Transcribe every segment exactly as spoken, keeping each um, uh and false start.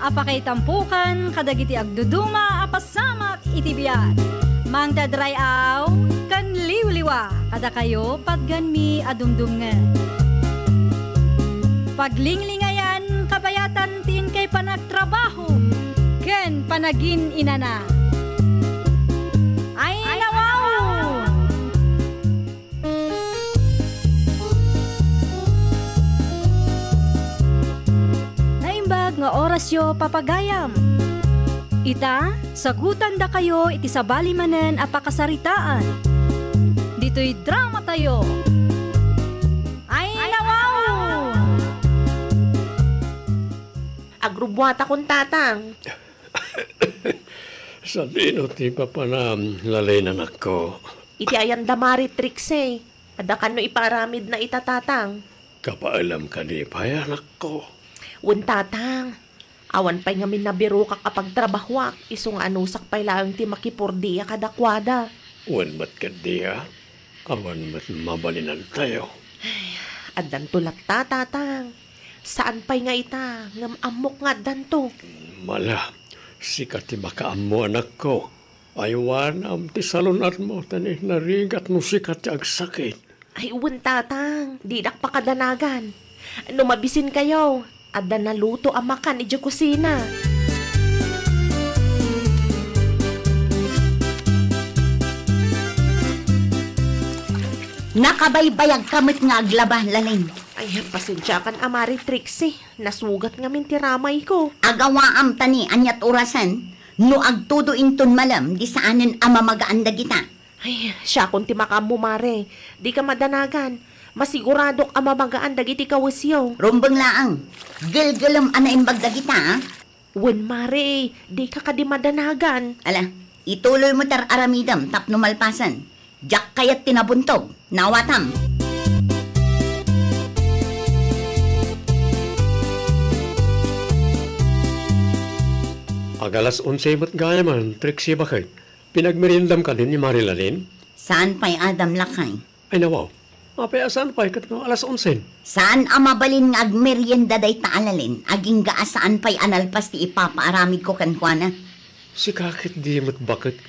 a pakaitampokan kadagiti agduduma a pasamak iti biag. Mangted ray-aw ken liwliwa kadakayo patganmi a dumdumngeg. Paglinglingayan kabayatan ti inkay panagtrabaho ken panagin-inana. Ay, nawaw! Naimbag nga orasyo, papagayam. Ita, sagutandakayo iti sabali manen a pakasaritaan. Ditoy dramatayo. Ay, nawaw! Agrubbuatakon, Tatang. Sadino ti papanam, Lalin, anakko? Iti ayan da Mari Trixie, adda kano ipaaramidna ita, Tatang. Kabaelam kadi pay, anakko? Wen, Tatang. Awan pay ngamin nabirokak a pagtrabahoak, isu nga anusak pay laeng ti makipordia kadakuada. Wen met ketdi a, awan met mabalinantayo. Ay, addanto latta, Tatang. Saan pay nga ita, ngem ammok nga addanto. Mala, sika ti makaammo, anakko. Aywanam ti salun-atmo, ta ni narigat no sika ti agsakit. Ay, wen, Tatang, dinak pakadanagan. No mabisinkayo, adda naluto a makan idiay kusina. Nakabaybayagka met nga aglaba, Lalin. Ay, pasensiakan a Mari Trixie. Nasugat ngamin ti ramayko. Agawaam ta ni aniat orasen, no agtudo inton malem, di saanen a mamagaan dagita. Ay, siakon ti makaammo, Mare. Dika madanagan. Masiguradok a mamagaan dagiti kawesyo. Rumbeng laeng. Gelgelem a naimbag dagita, a? Wen, Mare, dika kadi madanagan. Ala, ituloymo ti ar-aramidem tapno malpasen. Diak kayat ti nabuntog. Naawatam. Ag alas onse met gayamen, Trixie, baket. Pinagmeriendam kadi ni Mari Lalin? Saan pay, Adam, lakay. Ay, nawaw. Apay a saan pay ket no alas onsen? Saan a mabalin nga agmerienda dayta a Lalin, agingga a saan pay a nalpas ti ipapaaramidko kenkuana. Sika ketdi met, baket.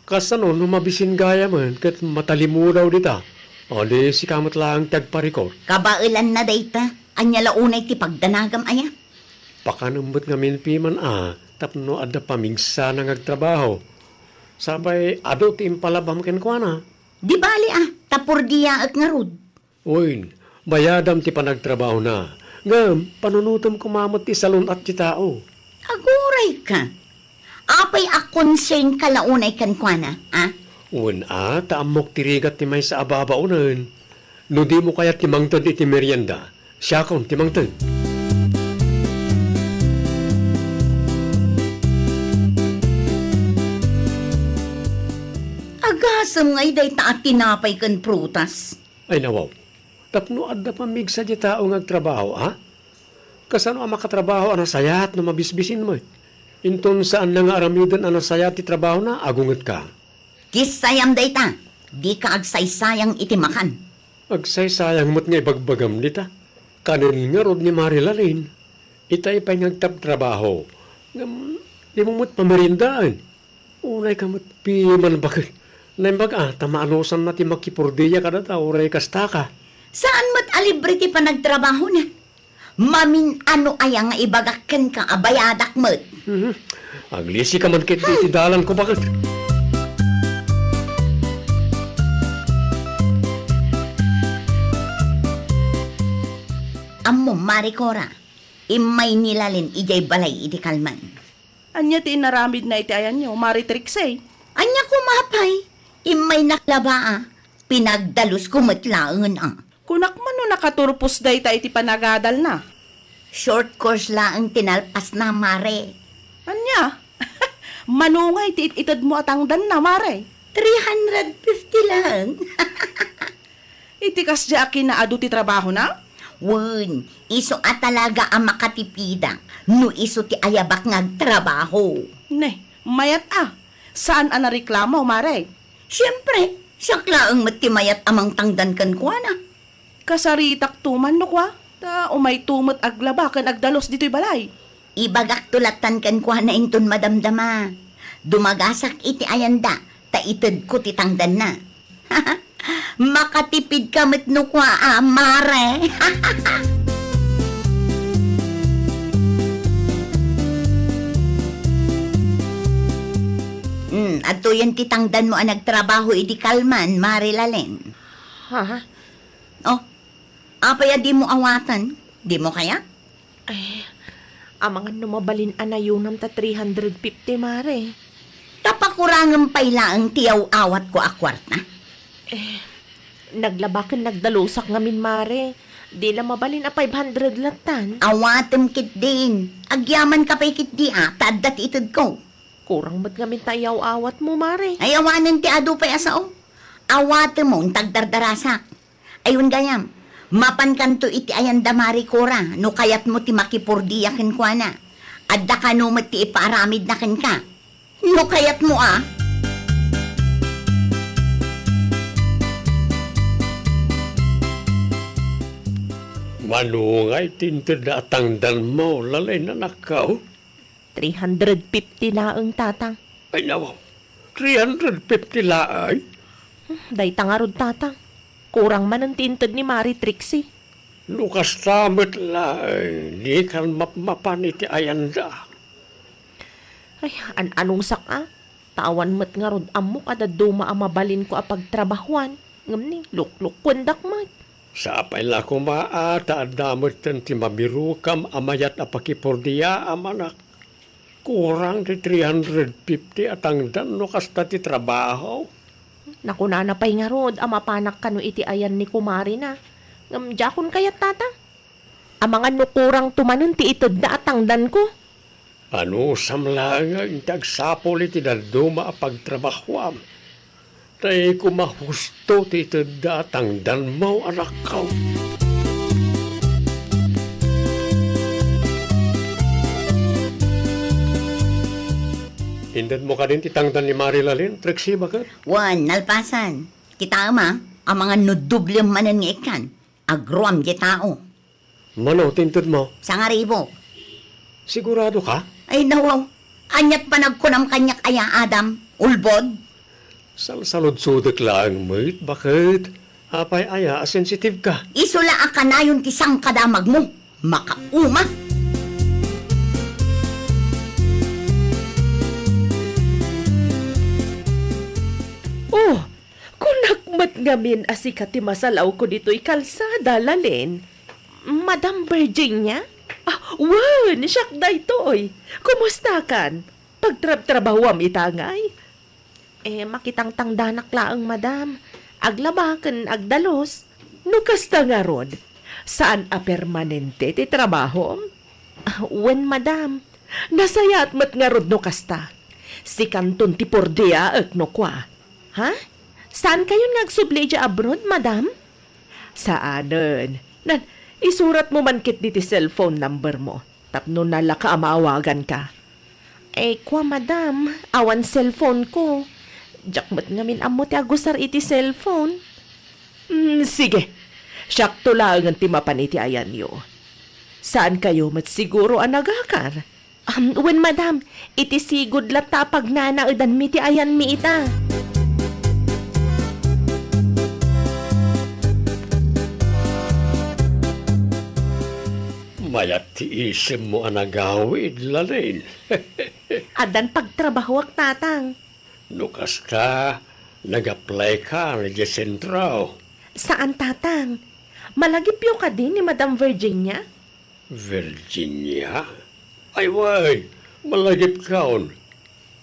Kasano no mabisin gayamen ket matalimudaw dita? O di sika met laeng ti agparikor. Kabaelanna dayta. Ania la unay ti pagdanagam aya? Pakanem met ngamin piman a tapno adda pamigsana nga agtrabaho. Sapay adu ti impalabam kenkuana. Di bali a, ta pordiaek ngarud. Wen, bayadam ti panagtrabahona. Ngem, panunotem koma met ti salun-at ti tao. Agurayka. Apay a concern ka la unay kenkuana, a? Wen a, ta ammok ti rigat ti maysa a babaonen. No dimo kayat ti mangted iti merienda, siakon ti mangted. Agasem ngay dayta a tinapay ken prutas. Ay, nawaw. Tapno adda pamigsa ti tao nga agtrabaho, a? Kasano a makatrabaho a nasayaat no mabisbisin met? Inton saanna nga aramiden a nasayaat ti trabahona, agungetka. Kissayam dayta, dika agsaysayang iti makan. Agsaysayang met nga ibagbagam dita. Kanen ngarud ni Mari Lalin, itay pay nga agtabtrabaho. Ngem, dimo met pameriendaen. Unayka met piman, baket. Naimbag a, ta maanusanna ti makipordia kadata, uray kastaka. Saan met a libre ti panagtrabahona. Mamin-ano aya nga ibagak kenka a bayadak met? Mhm. Aglisika man ketdi iti dalanko, baket. Ammom, Mari Cora, immay ni Lalin idiay balay iti kalman. Ania ti inaramidna iti ayanyo, Mari Trixie? Ania koma pay? Immaynak laba a. Pinagdalusko met laengen a. Kunak man no nakaturpos dayta iti panagadalna. Short course laeng ti nalpasna, Mare. Ania? Mano ngay ti it-itedmo a tangdanna, Mare? Three hundred fifty laeng. Iti kasdiay a kinaadu ti trabahona? Wen, isu a talaga a makatipida no isu ti ayabak nga agtrabaho. Ne, mayat a. Saan a nareklamo, Mare? Siempre, siak laeng met ti mayat a mangtangdan kenkuana. Kasaritakto man no kua, ta umayto met aglaba ken agdalus ditoy balay. Ibagakto lattan kenkuana inton madamdama. Dumagasak iti ayanda, ta itedko ti tangdanna. Makatipidka met no kua a, mare. Hmm, adtoyen ti tangdanmo a nagtrabaho idi kalman, Mare Lalen. Ha? Oh, apay a dimo awaten? Dimo kayat? Ay, amangan no mabalin a nayonam ta three hundred fifty, Mare. Ta pakurangem pay laeng ti yaw-awatko a kuarta? Eh, naglaba ken nagdalusak ngamin, Mare. Di la mabalin a five hundred lattan. Awatem ketdin. Agyamanka pay ketdi a, ta adda ti itedko. Kurang met ngamin ta iyaw-awatmo, Mare. Ay, awanen ti adu pay a sao. Awatemon ta agdardarasak. Ay, wen gayam, mapankanto iti ayanda, Mare Cora, no kayatmo ti makipordia kenkuana. Adda kano met ti ipaaramidna kenka. No kayatmo a. Mano ngay ti intedda a tangdanmo, Lalen, anakko? Three hundred fifty laeng, Tatang. Ay, nawaw. Three hundred fifty laeng? Hmm, dayta ngarud, Tatang. Kurang manen ti inted ni Mare Trixie. No kasta met laeng, dikan mapmapan iti ayanda. Ay, an-anusak a. Ta awan met ngarud ammok a dadduma a mabalinko a pagtrabahuan. Ngem ni, luklukkuendak met. Sapay la koma a ta adda metten ti mabirokam a mayat a pakipordiaam, anak. Kurang ti three hundred fifty a tangdan no kasta ti trabaho. Nakunana pay ngarud a mapanak kano iti ayan ni kumarina. Ngem diakon kayat, Tatang. Amangan no kurangto manen ti itedda a tangdanko. Anusam laeng ti agsapul iti dadduma a pagtrabahuam. Tay koma husto ti itedda a tangdanmo, anakko. Intedmo kadin ti tangdan ni Mare Lalen, Trixie, baket? Wen, nalpasan. Kitaem a, amangan no doblem manen nga ikkan. Agruam diay tao. Mano ti intedmo? Sangaribok. Sigurado ka? Ay, nawaw. Aniat panagkunam kaniak aya, Adam? Ulbod? Salsaludsodek laeng met, baket. Apay aya a sensitive ka? Isu la a kanayon ti sangkadamagmo. Makauma! Oh, kunak met ngamin a sika ti masalawko ditoy kalsada, Lalen. Madam Virginia? Ah, wen, siak daytoy. Kumustakan? Pagtrabtrabahuam ita ngay? Eh, makitangtangdanak laeng, madam. Aglaba ken agdalus. No kasta ngarud, saan a permanente ti trabahom? Ah, wen, madam. Nasayaat met ngarud no kasta. Sikanton ti pordiaek no kua. Ha? Saankayon nga agsubli idiay abroad, madam? Saanen. Nan, isuratmo man ketdi ti cellphone numbermo tapno nalaka a maawaganka. Eh, kua, madam, awan cellphoneko. Diak met ngamin ammo ti agusar iti cellphone. Mm, sige. Siakto laengen ti mapan iti ayanyo. Saankayo met siguro a nagakar? Um, wen, madam, iti sigud latta a pagnanaedanmi ti ayanmi ita. Mayat ti isemmo a nagawid, Lalen. Addan pagtrabahoak, Tatang. No kasta, nag-apply ka idiay sentro? Saan, Tatang. Malagipyo kadi ni Madam Virginia? Virginia? Ay, wen, malagipkon.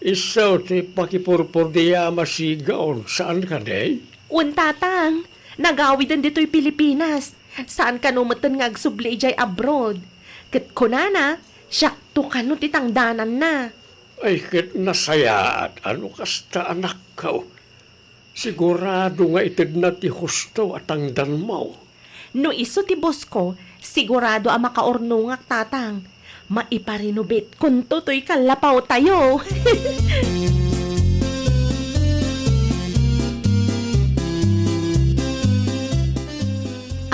Isu ti pakipurpordiaam a sigaw, saan kadi? Wen, Tatang. Nagawiden ditoy Pilipinas. Saan kano metten nga agsubli idiay abroad. Ket kunana, siakto kano ti tangdananna. Ay, ket nasayaat a no kasta, anakko. Sigurado nga itedna ti husto a tangdanmo. No isu ti bosko, sigurado a makaurnongak, Tatang. Maiparenovate-konto toy kallapawtayo.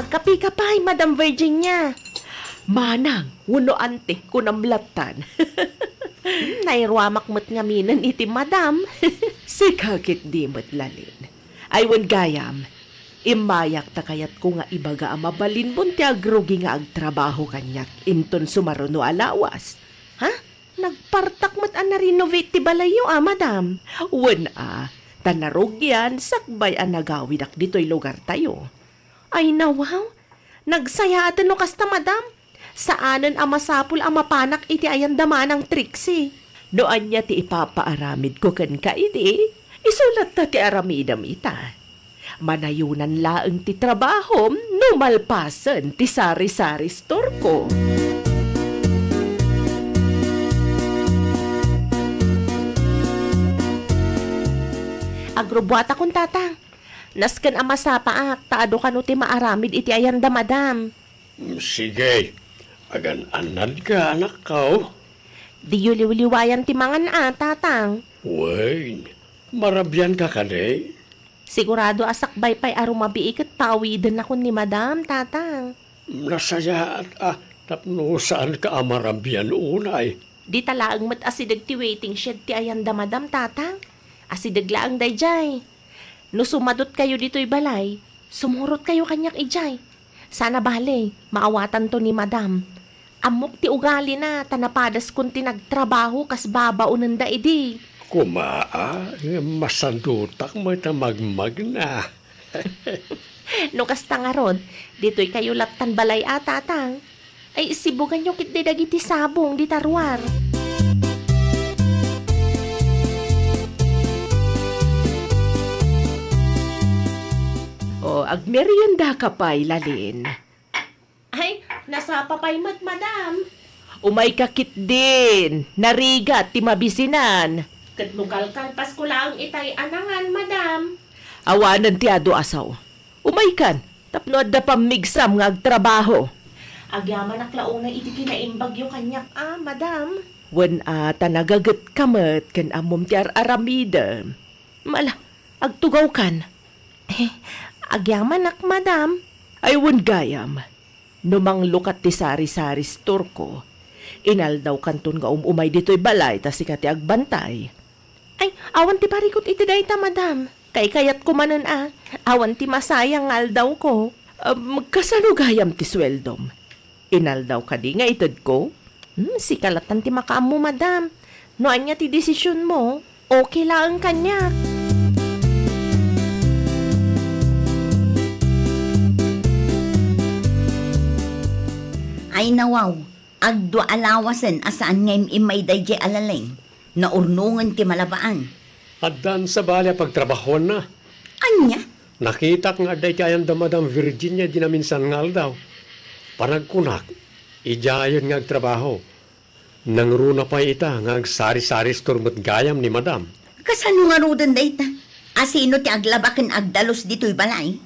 Agkapika pay, Madam Virginia. Manang wenno ante, kunam lattan. Hmm, nairuamak met ngaminen iti madam. Sika ketdi met, Lalin. Ay, wen gayam, immayak ta kayatko nga ibaga a mabalinmon ti agrugi nga agtrabaho kaniak inton sumaruno a lawas. Ha? Nagpartak met a na-renovate ti balayyo a, madam. Wen a, ta narugian sakbay a nagawidak ditoy lugartayo. Ay, nawaw. Nagsayaaten no kasta, madam. Saanen a masapul a mapanak iti ayanda Manang Trixie. No ania ti ipapaaramidko kenka idi, isu latta ti aramidem ita. Manayonan laeng ti trabahom no malpasen ti sari-sari store ko. Agrubuatakon, Tatang. Nasken a masapaak ta adu kano ti maaramid iti ayanda, madam. Sige, agan-annadka, anakko. Diyo liwliwayan ti mangan a, Tatang. Wen, marabianka kadi? Sigurado a sakbay pay a rumabii ket paawidennakon ni madam, Tatang. Nasayaat a tapno saanka a marabian unay. Dita laeng met asideg ti waiting shed ti ayanda, madam, Tatang. Asideg laeng daydiay. No sumadutkayo ditoy balay, sumurotkayo kaniak idiay. Saan a bale, maawatanto ni madam. Ammok ti ugalina ta napadaskon ti nagtrabaho kas babaonenda idi. Koma, a, masadutak met a magmagna. No kasta ngarud, ditoykayo lattan balay a, Tatang. Ay, sibuganyo ketdi dagiti sabong dita ruar. O, agmeriendaka pay, Lalin. Ay, nasapa pay met, madam. Umayka ketdin, narigat ti mabisinan. Ket no kalkalpasko laeng itay a nangan, madam. Awanen ti adu a sao. Umaykan, tapno adda pammigsam nga agtrabaho. Agyamanak la unay iti kinaimbagyo kaniak a, madam. Wen a, ta nagagetka met ken ammom ti ar-aramidem. Ala, agtugawkan. Eh, agyamanak, madam. Ay, wen gayam. No manglukat ti sari-sari store ko, inaldawkanton nga um-umay ditoy balay ta sika ti agbantay. Ay, awan ti parikut iti dayta, madam. Kaykayatko manen a, awan ti masayang nga aldawko. Um, kasano gayam ti sueldom? Inaldaw kadi nga itedko? Hmm, sika lattan ti makaammo, madam. No ania ti desisionmo, okay laeng kaniak. Ay, nawaw, agdua a lawasen a saan nga im-immay daydiay a Lalin. Naurnongen ti malabaan. Addan sabali a pagtrabahoanna. Ania? Nakitak nga adda iti ayanda Madam Virginia idi naminsan nga aldaw. Panagkunak, idiayen nga agtrabaho. Nangruna pay ita nga agsari-sari store met gayam ni Madam. Kasano ngaruden dayta? Asino ti aglaba ken agdalus ditoy balay?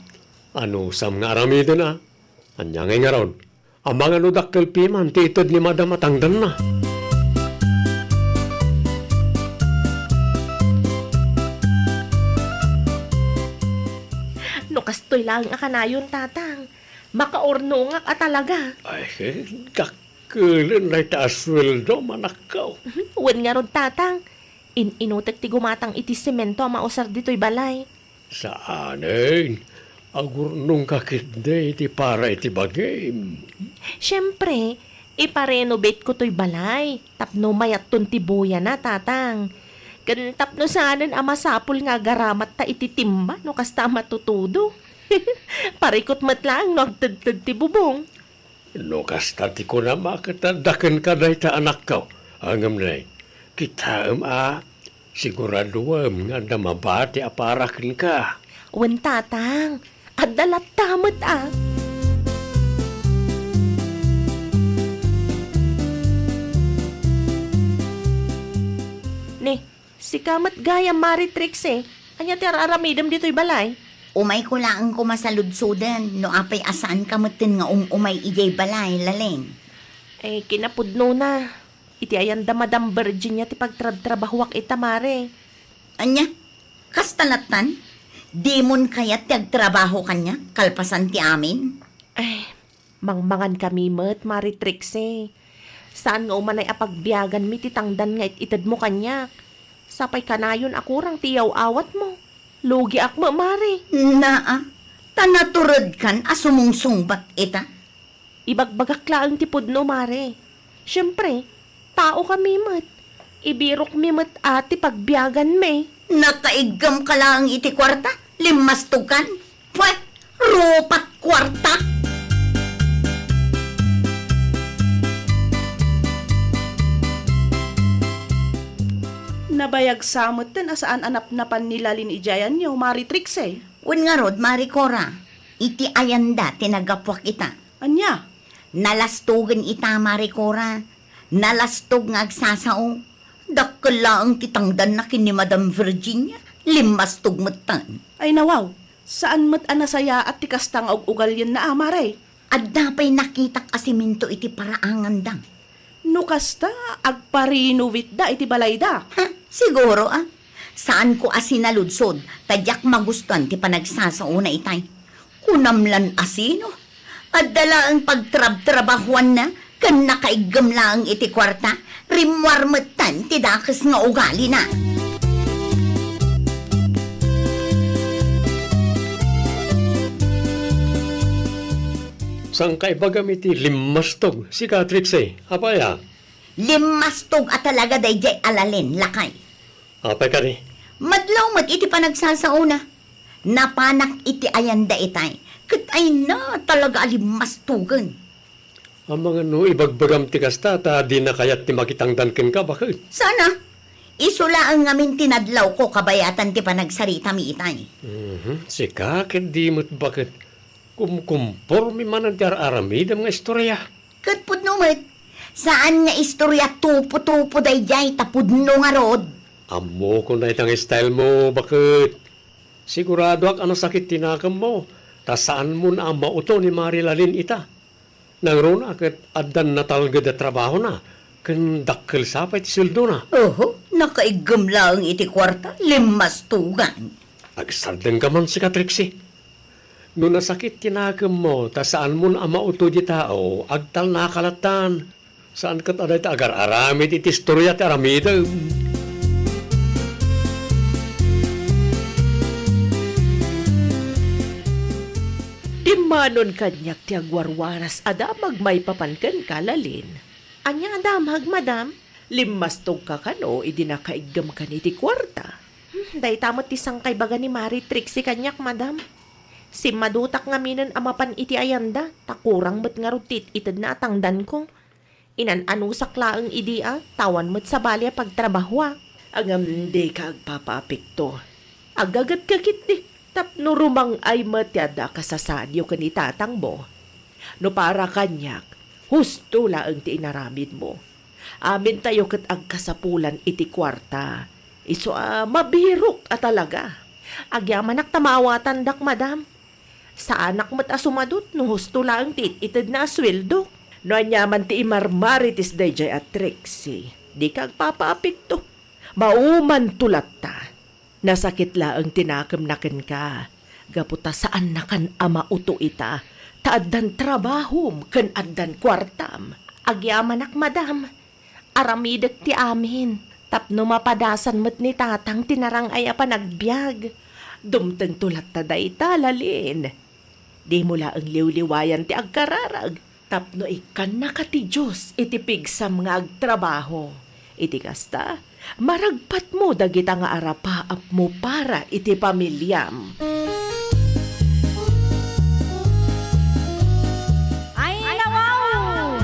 Anusam nga aramiden a? Ania ngay ngarud? Amangan no dakkel piman ti ited ni Madam a tangdanna. No kastoy laeng a kanayon, Tatang, makaurnongak a talaga. Ay, dakkelen dayta a sueldo, manakkaw. Wen ngarud, Tatang, in-inutek ti gumatang iti semento a mausar ditoy balay. Saanen, agurnongka ketdi iti para iti bagim. Siempre, iparenovateko toy balay tapno mayatton ti buyana, Tatang. Ken tapno saanen a masapul nga agaramatta iti timba no kasta a matutudo. Parikut met laeng no agtedted ti bubong. No kasta ti kunam a ket adda kenka dayta anakko, ngem nay, kitaem a siguraduem nga adda mabati a para kenka. Wen, Tatang, adda latta met a. Ni, sika met gayam, Mari Trixie. Ania ti ar-aramidem ditoy balay? Umayko laeng koma saludsoden no apay a saanka metten nga um-umay idiay balay, Lalin. Eh, kinapudnona, iti ayanda Madam Virginia ti pagtrabtrabahoak ita, Mare. Ania? Kasta lattan? Dimon kayat ti agtrabaho kaniak kalpasan ti amin? Ay, Mangmangan kami met, Mari Trixie. Saan nga umanay a pagbiaganmi ti tangdan nga it-itedmo kaniak. Sapay kanayon a kurang ti iyaw-awatmo. Lugiak met, Mari. Naa, ta naturedkan a sumungsungbat ita. Ibagbagak laeng ti pudno, Mari. Siempre, tao kami met. Ibirokmi met a ti pagbiaganmi. Nakaiggem ka laeng iti kuarta? Limmastogkan? Pwe, rupat kuarta! Nabayag sa metten a saan a napnapan ni Lalin idiay aniaw, Mari Trixie. Wen ngarud, Mari Cora, iti ayanda ti naggapuak ita. Ania? Nalastogen ita, Mari Cora. Nalastog nga agsasao. Dakkel laeng ti tangdanna ken ni Madam Virginia. Limmastog metten. Ay nawaw, saan met a nasayaat ti kasta nga ug-ugalienna a, Mari? Adda pay nakitak a semento iti paraanganda. No kasta, agpa-renovate da iti balayda. Ha, siguro, a. Saanko a sinaludsod, ta diak magustuan ti panagsasaona itay. Kunam lan a sino? Adda laeng pagtrabtrabahuanna, ken nakaiggem laeng iti kuarta, rimmuar metten ti dakes nga ugalina. Saan ka ibagam iti limmastog, sika, Trixie? Apay a? Limmastog a talaga daydiay a Lalin, lakay. Apay kadi? Madlaw met iti panagsasaona. Napanak iti ayanda itay, ket ayna talaga a limmastogen. Amangan no ibagbagam ti kasta, ta dina kayat ti makitangdan kenka, baket. Sana. Isu laeng ngamin ti nadlawko kabayatan ti panagsaritami itay. Mhm. Sika ket di met baket. Kumkumporme manen ti ar-aramidem nga istoria. Ket pudno met, saan nga istoria tupo-tupo daydiay ta pudno ngarud. Ammokon dayta nga style mo, baket. Siguradoak a nasakit ti nakemmo, ta saanmon a mauto ni Mari Lalin ita. Nangruna ket addan natalged a trabahona, ken dakkel sa pay ti sueldona. Oho, nakaiggem laeng iti kuarta, limmastogan. Agsardengka man, sika, Trixie. No nasakit ti nakemmo ta saanmon a mauto di tao, agtalnaka lattan. Saan ket a dayta agar-aramid iti istoria ti aramidem. Immanon kaniak ti agwarwaras a damag maipapan kenka, Lalin. Ania a damag, madam? Limmastogka kano idi nakaiggemkan iti kuarta? Hmm, dayta met ti sangkaibaga ni Mari Trixie kaniak, madam. Simmadutak ngaminen a mapan iti ayanda, ta kurang met ngarud ti it-itedna a tangdanko. Inan-anusak laeng idi a, ta awan met sabali a pagtrabahoak. Ngem dika agpapaapekto. Aggagetka ketdi, tapno rumang-ay met ti adda a kasasaadyo ken ni tatangmo. No para kaniak, husto laeng ti inaramidmo. Amintayo ket agkasapulan iti kuarta. Isu a mabirok a talaga. Agyamanak ta maawatandak, madam. Saanak met a sumadut no husto laeng ti it-itedna a sueldok. No aniaman ti imarmarites daydiay a Trixie, dika agpapaapekto. Maumanto latta. Nasakit laeng ti nakemna kenka, gapu ta saannakan a mauto ita, ta addan trabahom ken addan kuartam. Agyamanak, madam. Aramidek ti amin, tapno mapadasan met ni tatang ti narang-ay a panagbiag. Dumtengto latta dayta, Lalin. Dimo laeng liwliwayan ti agkararag, tapno ikkannaka ti Dios iti pigsam nga agtrabaho. Iti kasta, maragpatmo dagita nga arapaapmo para iti pamiliam. Ay, nawaw!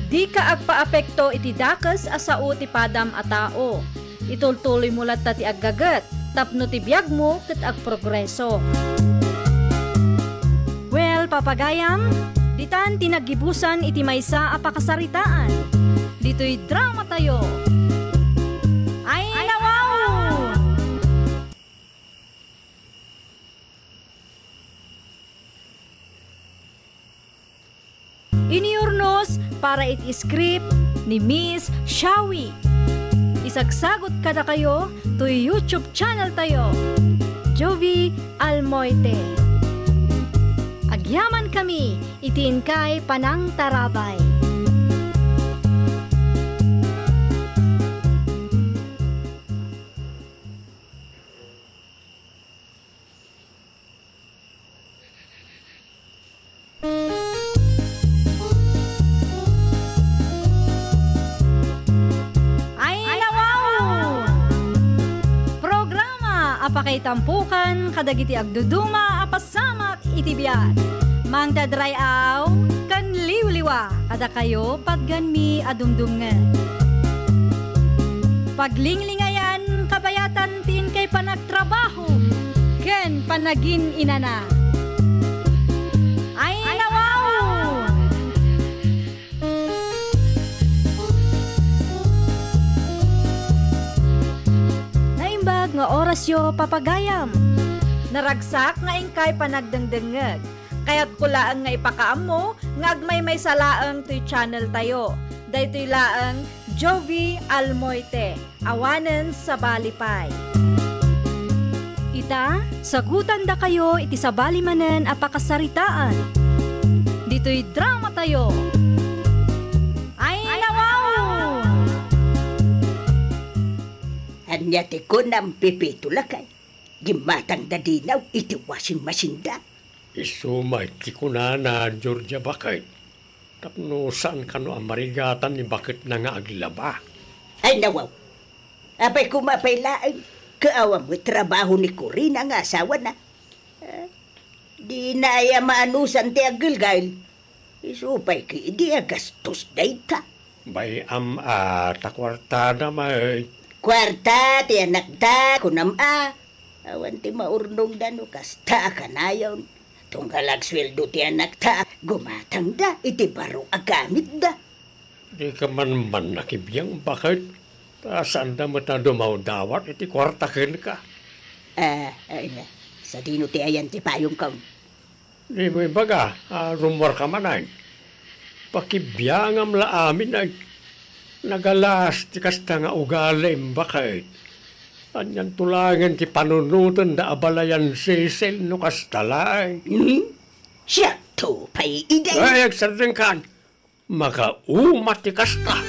Dika agpaapekto iti dakes a sao ti padam a tao. Itultuloymo latta ti aggaget tapno ti biagmo ket agprogreso. Well, papagayam, ditan ti naggibusan iti maysa a pakasaritaan. Ditoy dramatayo. Ay, nawaw! Iniurnos para iti script ni Miss Shawi. Isagsagut kadakayo toy YouTube channel tayo, Jovie Almoite. Ag- Agyamankami iti inkay panangtarabay. Ay, nawaw! Programa a pakaitampokan kadagiti agduduma a pasamak iti biag. Mangted ray-aw ken liwliwa kadakayo patgenmi a dumdumngeg. Paglinglingayan kabayatan ti inkay panagtrabaho ken panagin-inana. Ay, nawaw! Naimbag nga orasyo, papagayam. Naragsak nga inkay panagdengdengngeg. Kayatko laeng nga ipakaammo nga agmaymaysa laeng toy channel tayo. Daytoy laeng Jovie Almoite, awanen sabali pay. Ita, sagutandakayo iti sabali manen a pakasaritaan. Ditoy drama tayo. Ay, nawaw! Ania ti kunam, Pepito lakay? Gimmatangda Dinaw iti washing machine da. Isu met ti kunana, Georgia, baket. Tapno saan kano a marigatan ni baketna nga aglaba. Ay, nawaw. Apay koma pay laeng, kaawa met trabaho ni Corina nga asawana. Ah, dina aya maanusan ti aggelgel. Isu pay ketdi a gastos dayta. Bay-am a ta kuartada met. Kuarta ti anakta, kunam a. Awan ti maurnongda no kasta a kanayon. Tunggal agsueldo ti anakta, gumatangda iti baro a gamitda. Dika man man nakibiang, baket? Ta saanda met a dumawdawat iti kuarta kenka. Ah, ay, sadino ti ayan ti payongko? Dimo ibaga a rummuarka manen. Pakibiangam la amin ay. Nagalas ti kasta nga ugalim, baket? Anianto laengen ti panunotenda a balayan, Cecil, no kasta laeng? Hmm? Siakto pay idi. Ay, agsardengkan. Makauma ti kasta.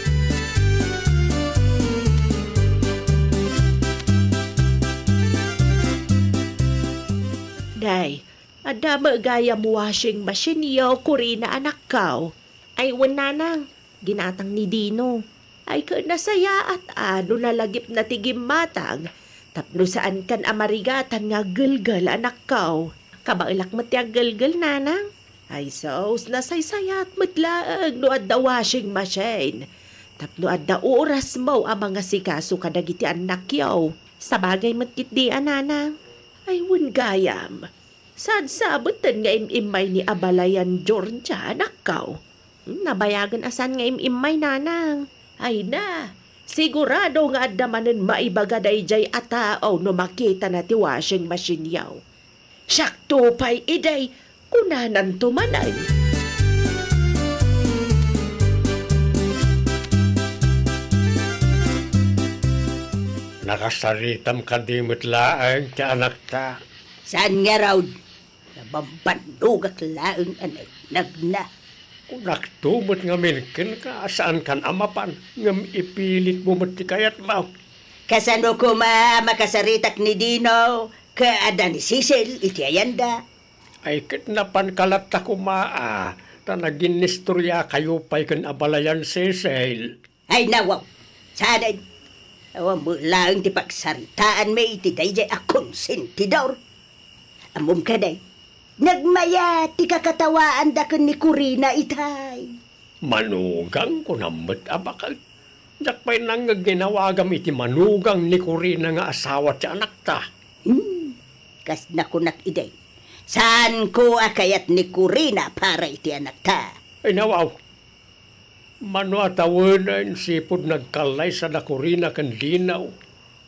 Day, adda met gayam washing machine-yo, Corina, anakko. Ay, wen, nanang, ginatang ni Dino. Ay, ket nasayaat a no nalagipna ti gimmatang, tapno saankan a marigatan nga aggelgel, anakko. Kabaelak met ti aggelgel, nanang. Ay sus, nasaysayaat met laeng no adda washing machine. Tapno adda orasmo a mangasikaso kadagiti annakyo. Sabagay met ketdi a, nanang. Ay, wen gayam. Saan sabeten nga im-immay ni abalayan Georgia, anakko? Hmm, nabayagen a saan nga im-immay, nanang. Ay na, sigurado nga adda manen maibaga daydiay a tao no makitana ti washing machine-yo. Siakto pay idi, kunananto manen. Nakasaritam kadi met laeng ti anakta? Saan ngarud? Nabambannogak laeng a nagnagna. Kunakto met ngamin kenka a saankan a mapan, ngem ipilitmo met ti kayatmo. Kasano koma a makasaritak ni Dino ken adda ni Cecil iti ayanda? Ay, ket napanka latta koma a, ta naginnistoriakayo pay ken abalayan Cecil. Ay, nawaw! Saanen! Awan met laeng ti pagsaritaanmi iti daydiay a konsentidor. Ammom kadi, nagmayat ti kakatawaanda ken ni Corina itay. Manugang, kunam met a baket. Diak pay nangngeg nga inawagam iti manugang ni Corina nga asawa ti anakta. Hmm, kas nakunak idi, saanko a kayat ni Corina para iti anakta. Ay, nawaw! Mano a tawenen, sipud nagkallaysa da Corina ken Dino,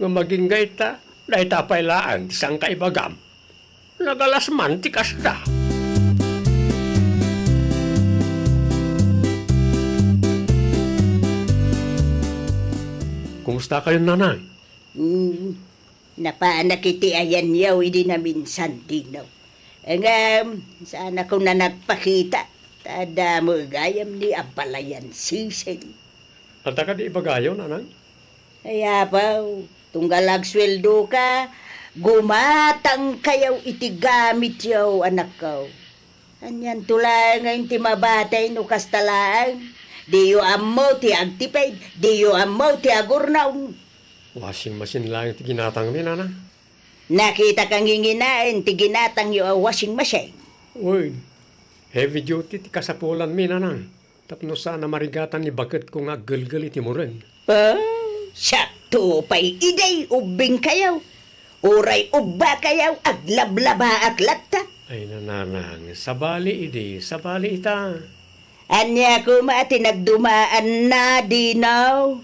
ngem agingga ita, dayta pay laeng ti sangkaibagam. Nagalas man ti kasta. Kumustakayon, nanang? Hmm, napanak iti ayanyo idi naminsan, Dino. Ngem, saan a kuna nagpakita, ta adda met gayam ni a balayan sising. Adda kadi ibagayo, nanang? Ay, apo, tunggal agsueldoka, gumatangkayo iti gamityo, anakko. Anianto laeng ti mabatay no kasta laeng? Diyo ammo ti agtipid, diyo ammo ti agurnong. Washing machine laeng ti ginatangmi, nanang. Nakitaka nginginaen ti ginatangyo a washing machine. Wen, heavy duty ti kasapulanmi, nanang. Tapno saan a marigatan ni baketko nga aggelgel iti mureng. Ah, siakto pay idi ubbingkayo. Uray ubbakayo, aglablabaak latta. Ay, nanang, sabali idi, sabali ita. Ania koma ti nagdumaanna, Dino?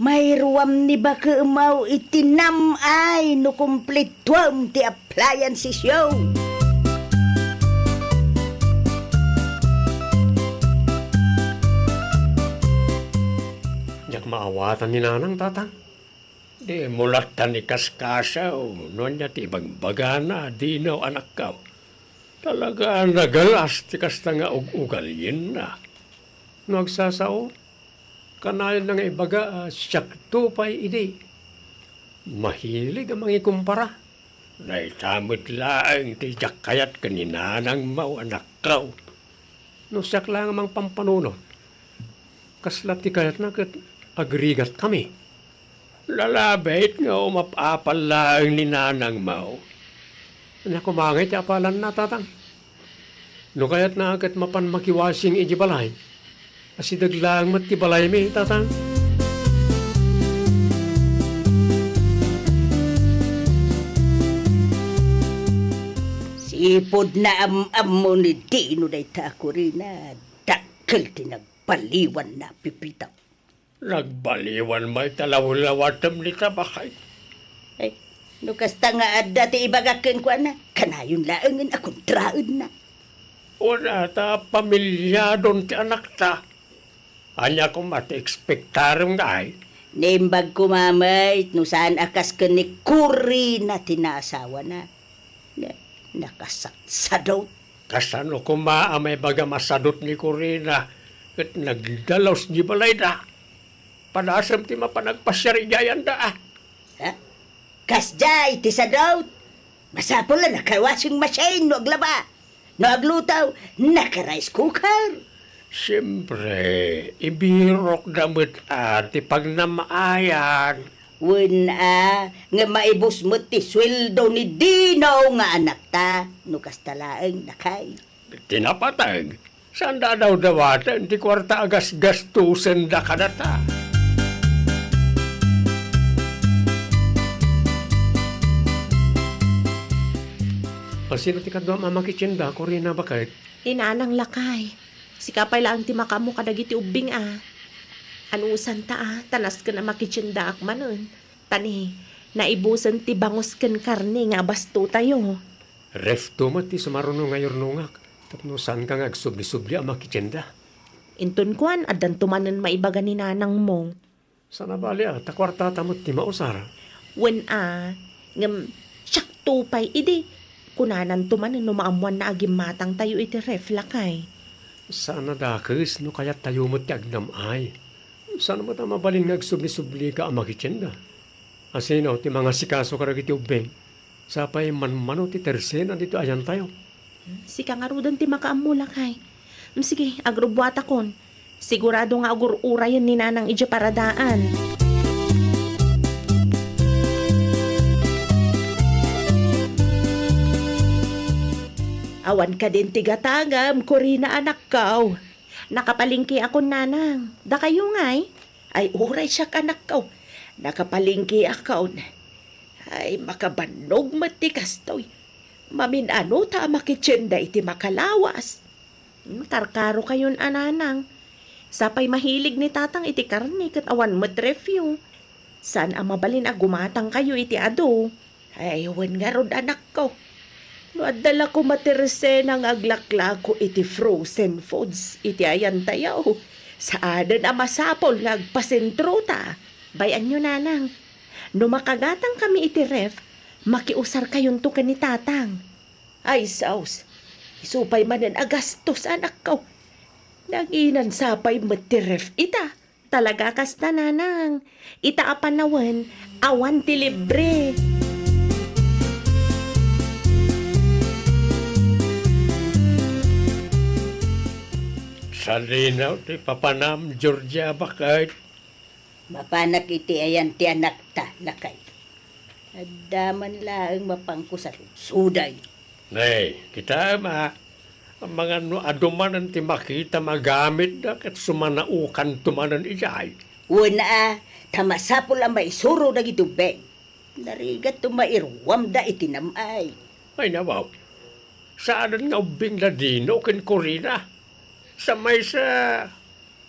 Mairuam ni bakemo iti nam-ay no kumplituem ti appliancesyo. Diak maawatan ni nanang, tatang. Dimo latta ni kaskasaw no ania ti ibagbagana, Dino, anakko. Talaga a nagalas ti kasta nga ug-ugalinna. No agsasao, kanayon na nga ibaga a siakto pay idi. Mahilig a mangikumpara. Dayta met laeng ti diak kayat ken ni nanangmo, anakko. No siak laeng a mangpampanunot, kasla ti kayatna ket agrigatkami. Lalabit nga umap-apal laeng ni nanangmo. Ania koma ngay ti apalanna, tatang? No kayatna ket mapan makiwashing idiay balay, asideg laeng met ti balaymi, tatang. Sipud naam-ammo ni Dino dayta a kurina, dakkel ti nagbaliwanna, Pepito. Nagbaliwan met ta lawlawatem ni tabakay. Ay, no kasta nga adda ti ibagak kenkuana, kanayon laengen a kontraenna. Wen a, ta pamilyadon ti anakta. Ania koma ti ekspektarem ngay? Naimbag koma met no saan a kas ken ni Corina ti naasawana. Na-, nakasatsadot. Kasano koma a maibaga a sadot ni Corina ket nagdalus idiay balayda? Padasem ti mapan agpasiar idiay ayanda, a. Ha? Kasdiay ti sadot? Masapul a naka-washing machine no aglaba. No agluto, naka-rice cooker. Siempre, ibirokda met a ti pagnam-ayan. Wen a, nga maibus met ti sueldo ni Dino nga anakta, no kasta laeng, lakay. Ti napateg, saanda a dawdawaten ti kuarta a gasgastusenda kadata. Asino ti kaduam a makitienda, Corina, baket? Ni nanang, lakay. Sika pay laeng ti makaammo kadagiti ubbing a. Anusanta a, ta nasken a makitiendaak manen. Ta ni, naibusen ti bangus ken karne nga abastotayo. Ref to met ti sumaruno nga yurnongak, tapno saanka nga agsubli-subli a makitienda. Inton kuan, addanto manen maibaga ni nanangmo. Saan a bali a, ta kuartata met ti mausar. Wen a, ngem siakto pay idi. Kunananto manen no maammoanna a gimmatangtayo iti ref, lakay. Saan a dakes no kayattayo met ti agnam-ay. Saan met a mabalin nga agsubli-sublika a makitienda. Asino ti mangasikaso kadagiti ubbing? Sapay manmano ti tersena ditoy ayantayo. Sika ngaruden ti makaammo, lakay. Mm, sige, agrubbuatakon. Sigurado nga agur-urayen ni nanang idiay paradaan. Awan kadin ti gatangam, Corina, anakko. Nakapalengkeakon, nanang. Dakayo ngay? Ay, uray siak, anakko. Nakapalengkeakon. Ay, makabannog met ti kastoy. Mamin-anota a makitienda iti makalawas. Hmm, karkarokayon a, nanang. Sapay mahilig ni tatang iti karne ket awan met refyo. Saan a mabalin a gumatangkayo iti adu. Ay, wen ngarud, anakko. No adda la koma ti resena nga aglaklako iti frozen foods iti ayantayo, saanen a masapul nga agpasentrota. Bay-anyo, nanang. No makagatangkami iti ref, makiusarkayonto ken ni tatang. Ay, saos. Isu pay manen a gastos, anakko. Nanginan sa pay met ti ref ita. Talaga kasta, nanang. Ita a panawen, awan ti libre. Sadino ti papanam, Georgia, baket? Mapanak iti ayan ti anakta, lakay. Adda man laeng mapangko sa rugsuday. Nay, kitaem a, amangan no adu manen ti makita magamit da ket sumanaukanto manen idiay. Wen a, ta masapul a maisuro dagiti ubbing. Narigatto mairuamda iti nam-ay. Ay, nawaw. Saanen nga ubbing da Dino ken Corina. Sa maysa,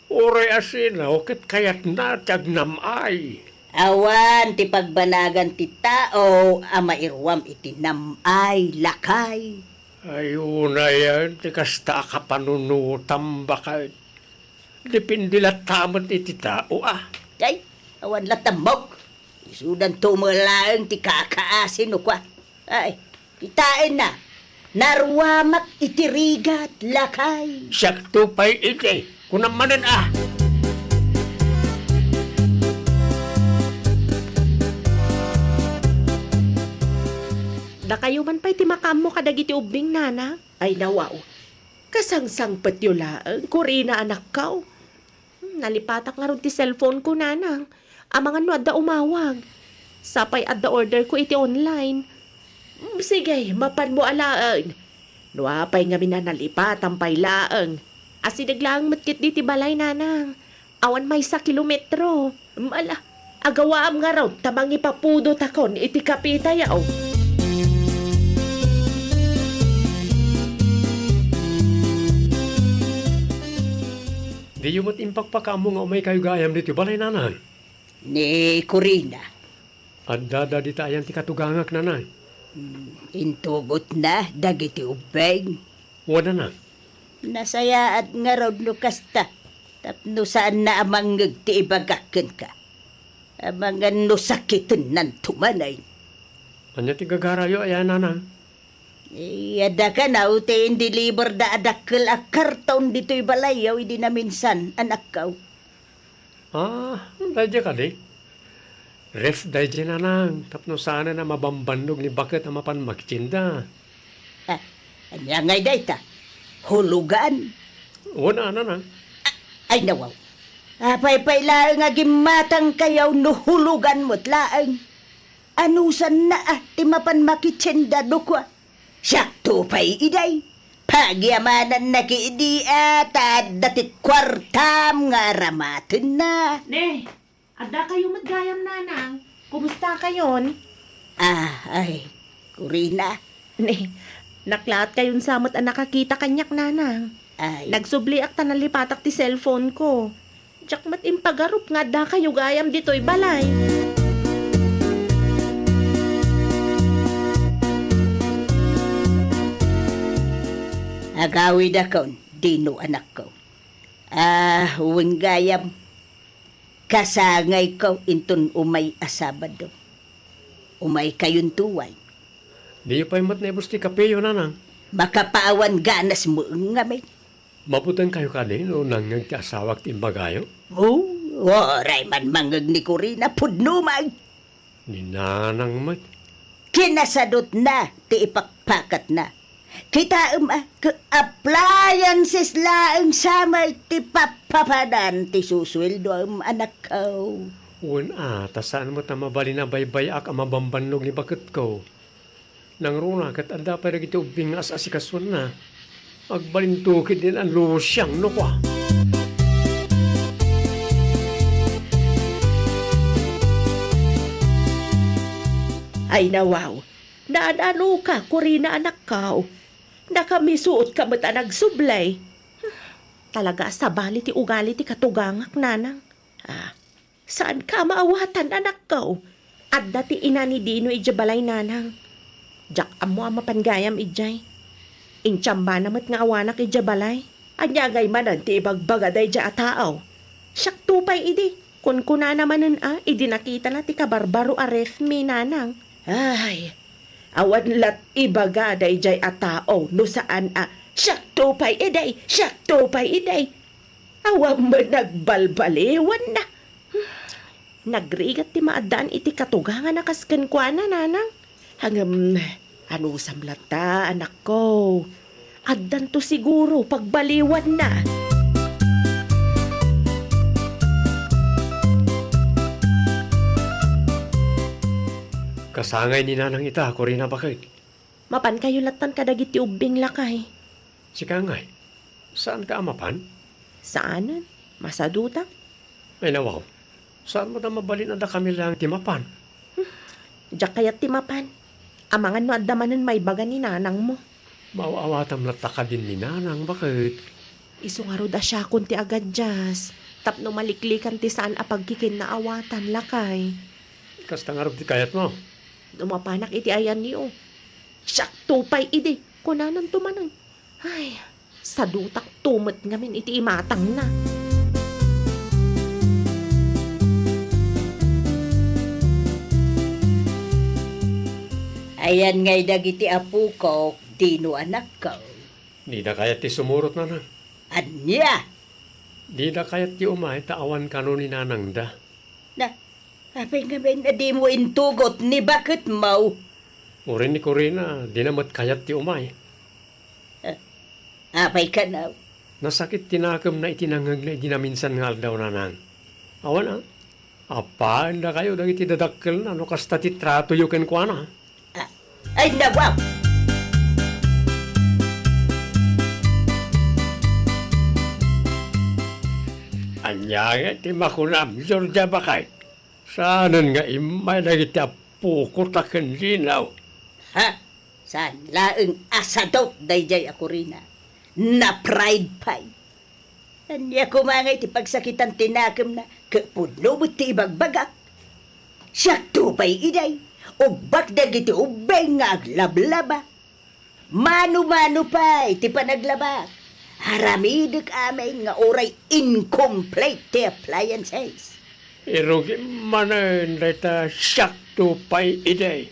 uray a sino ket kayatna ti agnam-ay. Awan ti pagbanagan ti tao a mairuam iti nam-ay, lakay. Ay, unayen ti kasta a kapanunotam, baket. Depende latta met iti tao, a. Ay, awan latta mok. Isudanto met laeng ti kakaasi no kua. Ay, kitaenna, naruamak iti rigat, lakay. Siakto pay iti, kunam manen a. Dakayo man pay ti makaammo kadagiti ubbing, nana? Ay, nawaw. Kasangsangpetyo laeng, Corina, anakko. Hmm, nalipatak ngarud ti cellphone ko, nanang. Amangan no adda umawag. Sapay adda order ko iti online. Hmm, sige, mapanmo alaen. No apay ngamin a nalipatan pay laeng. Asideg laeng met ketdi ti balay, nanang. Awan maysa kilometro. Ala, agawaam ngarud ta mangipapudotakon iti kapitayo. Diyo met impakpakaammo nga umaykayo gayam ditoy balay, nanang? Ni Corina. Addada dita ayan ti katugangak, nanang? Hmm, intugotna dagiti ubbing? Wen, nanang. Nasayaat ngarud no kasta, tapno saanna a mangngeg ti ibagak kenka. Amangan no sakitennanto manen. Ania ti gagarayo aya, nanang? Eh, adda kano ti indeliverda a dakkel a karton ditoy balayyo idi naminsan, anakko. Ah, daydiay kadi? Ref daydiay, nanang, tapno saanen a mabambannog ni baket a mapan makitienda. Ah, ania ngay dayta? Hulugan? Wen a, nanang. Ah, ay, nawaw. Apay pay laeng a gimmatangkayo no hulugan met laeng? Anusanna a ti mapan makitienda no kua? Siakto pay idiay. Pagiamanannak idi a ta adda ti kuartam nga aramatenna. Ne, addakayo met gayam, nanang. Kumustakayon? Ah, ay, Corina. Ne, naklaatkayon sa met a nakakita kaniak, nanang. Ay. Nagsubliak ta nalipatak ti cellphone ko. Diak met impagarup nga addakayo gayam ditoy balay. Agawidakon, Dino, anakko. Ah, wen gayam, kasangayko inton umay a Sabado. Umaykayonto, wen. Diyo pay met naibus ti kapeyo, nanang? Makapaawan ganas met ngamin. Mabutengkayo kadi no nangngeg ti asawak ti imbagayo? Oh, uray man mangngeg ni Corina, pudno man. Ni nanang met. Kinasadutna ti ipakpakatna. Kitaem a, ke-, appliances laeng sa met ti pappapadan ti susueldoam, anakko. Wen a, ta saan met a mabalin a baybay-ak a mabambannog ni baketko. Nangruna ket adda pay dagiti ubbing nga as-asikasuanna. Agbalinto ketdin a lusiang no kua. Ay, nawaw. Naan-anoka, Corina, anakko. Nakamisuotka met a nagsubli. Talaga a sabali ti ugali ti katugangak, nanang. Ah, saanka a maawatan, anakko. Adda ti ina ni Dino idiay balay, nanang. Diak ammo a mapan gayam idiay. Intiambana met nga awanak idiay balay. Ania ngay manen ti ibagbaga daydiay a tao? Siakto pay idi. Kunkunana manen a, idi nakitana ti kabarbaro a refmi, nanang. Ay, Awan lat ibaga daydiay a tao no saan a, "Siakto pay idi, siakto pay idi." Awan met nagbalbaliwanna. Nagrigat ti maaddaan iti katugangan a kas kenkuana, nanang. Ngem, anusam latta, anakko? Addanto siguro pagbaliwanna. Kasangay ni nanang ita, Corina, baket. Mapankayo lattan kadagiti ubbing, lakay. Sika ngay, saanka a mapan? Saanen. Masadutak. Ay, nawaw. Saan mo ta mabalin a dakami laeng ti mapan? Diak kayat ti mapan. Amangan no adda manen maibaga ni nanangmo. Maaw-awatam latta kadin ni nanang, baket. Isu ngarud a siakon ti agadias, tapno maliklikan ti saan a pagkikinnaawatan, lakay. Kasta ngarud ti kayatmo? No mapanak iti ayanyo, "Siakto pay idi," kunananto manen. Ay, sadutakto met ngamin iti imatangna. Ayan ngay dagiti apokok, Dino, anakko. Dida kayat ti sumurot, nanang. Ania? Dida kayat ti umay ta awan kano ni nanangda. Na, apay ngamin a dimo intugot ni baketmo? Uray ni Corina, dina met kayat ti umay. Ah, apay kano? Nasakit ti nakemna iti nangngegna idi naminsan nga aldaw, nanang. Awan a, appaendakayo dagiti dadakkelna no kasta ti tratoyo kenkuana. Ah, ay, nawaw! Ania ngay ti makunam, Georgia, baket? Saanen nga immay dagiti appokotaken, Dino. Ha? Saan laeng a sadut daydiay a Corina. Na-pride pay. Ania koma ngay ti pagsakitan ti nakemna, ket pudno met ti ibagbagak. Siakto pay idi, ubbak dagiti ubbing nga aglablaba. Mano-mano pay ti panaglabak. Aramidek amin nga uray incomplete ti appliances. Irugi manen dayta siakto pay idi.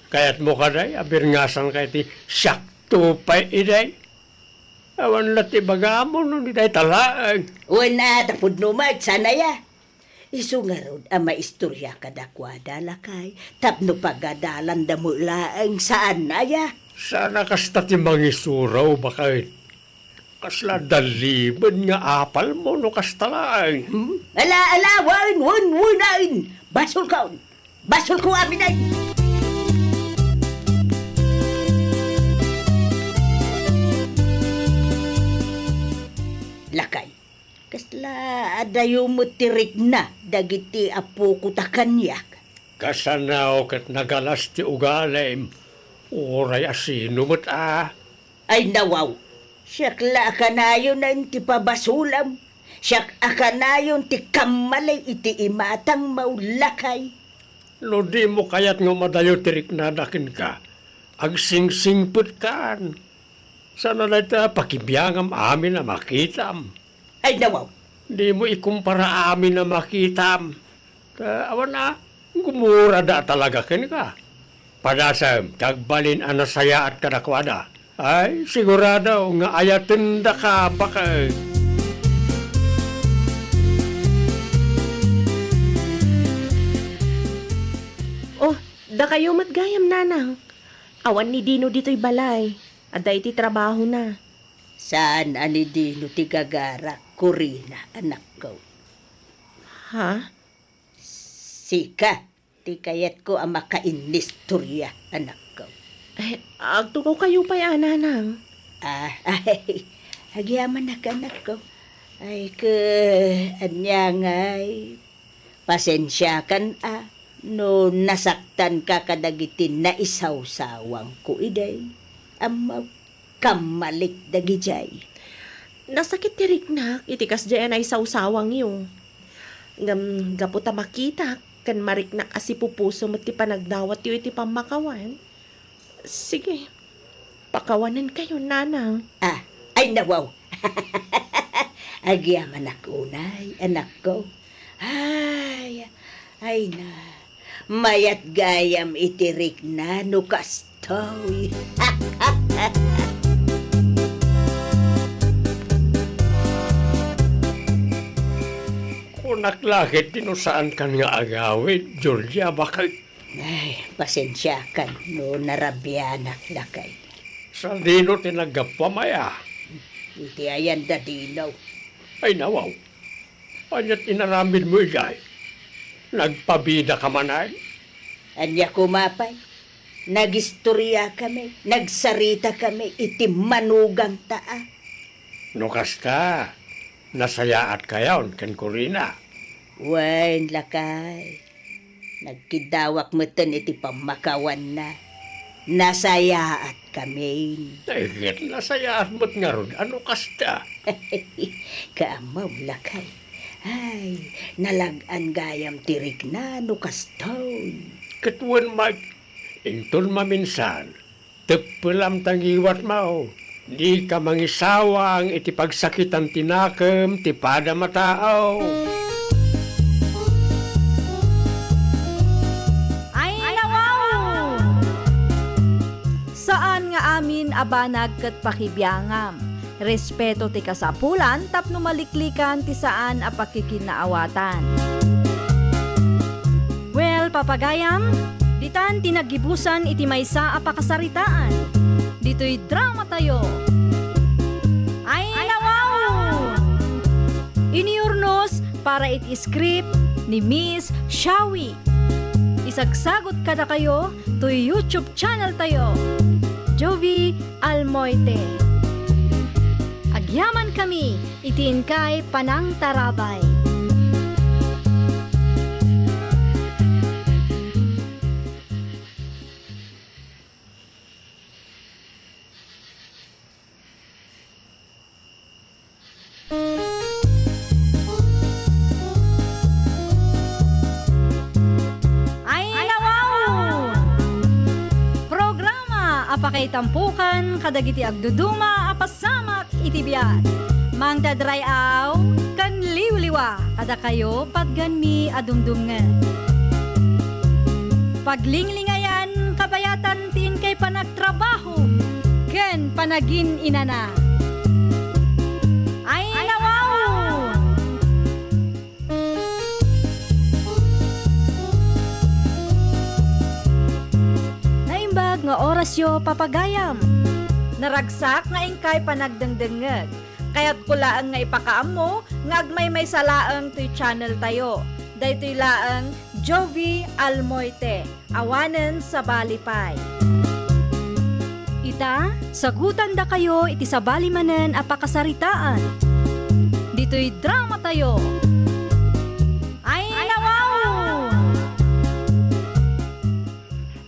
Kayatmo kadi a birngasanka iti siakto pay idi? Awan la ti ibagam no dayta laeng. Wen a, ta pudno met, saan aya? Isu ngarud a maistorya kadakuada, lakay, tapno pagadalanda met laeng, saan aya? Saan a kasta ti mangisuro, baket? Kasla daliben nga apalmo no kasta laeng. Hmm? Ala, ala, wen, wen, wen, ain! Basolkon! Basolko aminen! Lakay, kasla adayo met ti rikna dagiti apoko ta kaniak? Kasano ket nagalas ti ugalim, uray a sino met a? Ay, nawaw! Siak la a kanayon ti pabasolam. Siak a kanayon ti kammali iti imatangmo, lakay. No dimo kayat nga umadayo ti riknada kenka, agsingsingpetkan. Saan a dayta pakibiangam amin a makitam. Ay, nawaw! Dimo ikumpara amin a makitam. Ta awan a, gumurada a talaga kenka. Padasem ti agbalin a nasayaat kadakuada. Ay, sigurado nga ayatendaka, baket. Oh, dakayo met gayam, nanang. Awan ni Dino ditoy balay. Adda iti trabahona. Saan a ni Dino ti gagarak, Corina, anakko. Ha? Sika ti kayatko a makainnistorya, anakko. Eh, agtugawkayo pay a, nanang. Ah, ay, agyamanak, anakko. Ay, ke, ania ngay? Pasensiakan a no nasaktanka kadagiti naisawsawangko idi. Ammok, kammalik dagidiay. Nasakit ti riknak iti kasdiay a naisawsawangyo. Ngem gapu ta makitak ken mariknak a sipupuso met ti panagdawatyo iti pammakawan, sige, pakawanenkayo, nanang. Ah, ay, nawaw! Agyamanak unay, anakko. Ay, ay na, Mayat gayam iti rikna no kastoy. Kunak la ketdi no saankan nga agawid, Julia, bakit? Ay, pasensiakan no narabianak, lakay. Sadino ti naggapuam aya? Iti ayan da dinaw. Ay, nawaw. Ania't inaramidmo idiay? Nagpabidaka manen? Ania koma pay? Nagistoriakami, nagsaritakami iti manugangta a. No kasta, nasayaatkayon ken Corina? Wen, lakay. Nagkiddawak metten iti pammakawanna. Nasayaatkamin. Ay, ket nasayaat met ngarud a no kasta. Kaammom, lakay. Ay, nalag-an gayam ti rikna no kastoy. Ket wen, Mike, inton maminsan, teppelam ta ngiwatmo. Dika mangisawang iti pagsakitan ti nakem ti padam a tao. Ay, nawaw! Saan nga amin a banag ket pakibiangam. Respeto ti kasapulan tapno maliklikan ti saan a pakikinaawatan. Well, papagayam, ditan ti naggibusan iti maysa a pakasaritaan. Ditoy dramatayo. Ay, nawaw! Iniurnos para iti script ni Miss Shawi. Isagsagot kadakayo toy YouTube channel tayo, Jovi Almoite. Agyamankami iti inkay panangtarabay. Ay, nawaw! Programa a pakaitampokan kadagiti agduduma a pasamak iti biag. Mangdadray-aw ken liwliwa kadakayo patganmi a dumdumngeg. Paglinglingayan kabayatan ti inkay panagtrabaho ken panagin-inana. Ay, nawaw! Naimbag nga orasyo, papagayam. Naragsak nga inkay panagdengdengngeg. Kayatko laeng nga ipakaammo nga agmaymaysa laeng toy channel tayo. Daytoy laeng Jovi Almoite, awanen sabali pay. Ita, sagutandakayo iti sabali manen a pakasaritaan. Ditoy dramatayo. Ay, nawaw!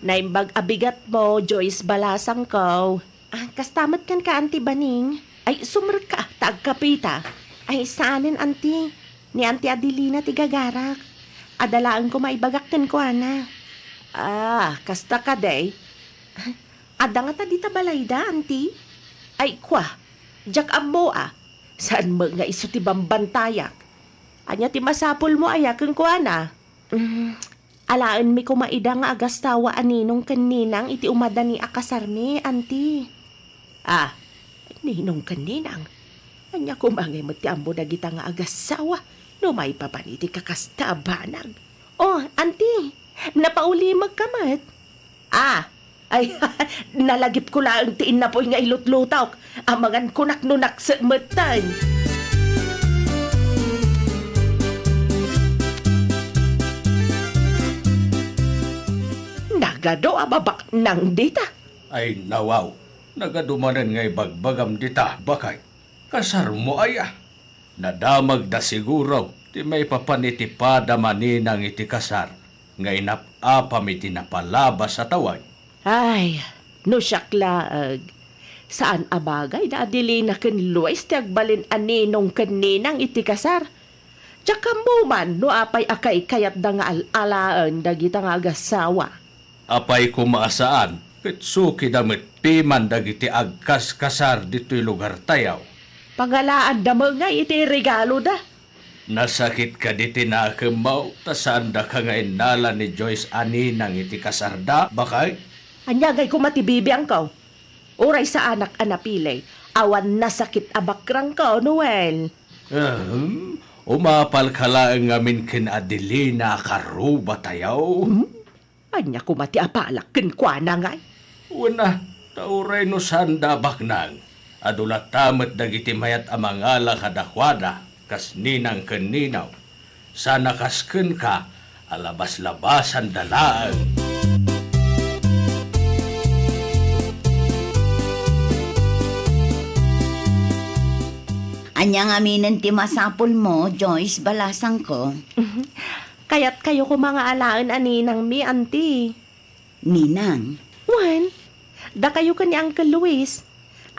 Naimbag a bigatmo, Joyce Balasangko. Ah, kasta met kenka, Auntie Baning? Ay, sumrekka, ta agkapita. Ay, saanen, Auntie. Ni Auntie Adelina ti gagarak. Adda laeng koma ibagak kenkuana. Ah, kasta kadi? Adda ngata dita balayda, Auntie? Ay, kua, diak ammo a. Saan met nga isu ti bambantayak? Ania ti masapulmo aya kenkuana? Mm, alaenmi koma ida nga agasawa a ninong ken ninang iti umadani a kasarmi, Auntie. Ah, ninong ken ninang? Ania koma ngay met ti ammo dagita nga agasawa no maipapan iti kakasta a banag? Oh, Auntie, napaulimekka met? Ah, ay, nalagipko laeng ti innapuy nga ilutlutok. Amangan kunak no nakse metten. Nagadu a mabaknang dita. Ay, nawaw, nagadu manen nga ibagbagam dita, baket. Kasarmo aya? Nadamagda siguro ti maipapan iti padam a ninang iti kasar nga inap-apam iti napalabas a tawen. Ay, no siak laeng, saan a bagay da Adelina ken Luis ti agbalin a ninong ken ninang iti kasar. Diak ammo man no apay a kaikayatda nga al-alaen dagita nga agasawa. Apay koma a saan, ket sukida met piman dagiti agkaskasar ditoy lugartayo. Pangalaanda met ngay iti regaloda. Nasakit kadi ti nakemmo ta saandaka nga innala ni Joyce a ninang iti kasarda, bakay? Ania ngay koma ti bibiangko? Uray saanak a napili, awan nasakit a bakrangko, Noel. Ahem, umapalka laeng ngamin ken Adelina a karrubatayo. Hmm? Ania koma ti apalak kenkuana ngay? Wen a, ta uray no saanda a baknang, adu latta met dagiti mayat a mangala kadakuada, kas ninang ken ninaw. Sana kas kenka a labas-labasanda laeng. Ania ngaminen ti masapulmo, Joyce, balasangko? Kayatkayo koma nga alaen a ninangmi, anti. Ninang? Wen, dakayo ken ni Uncle Luis.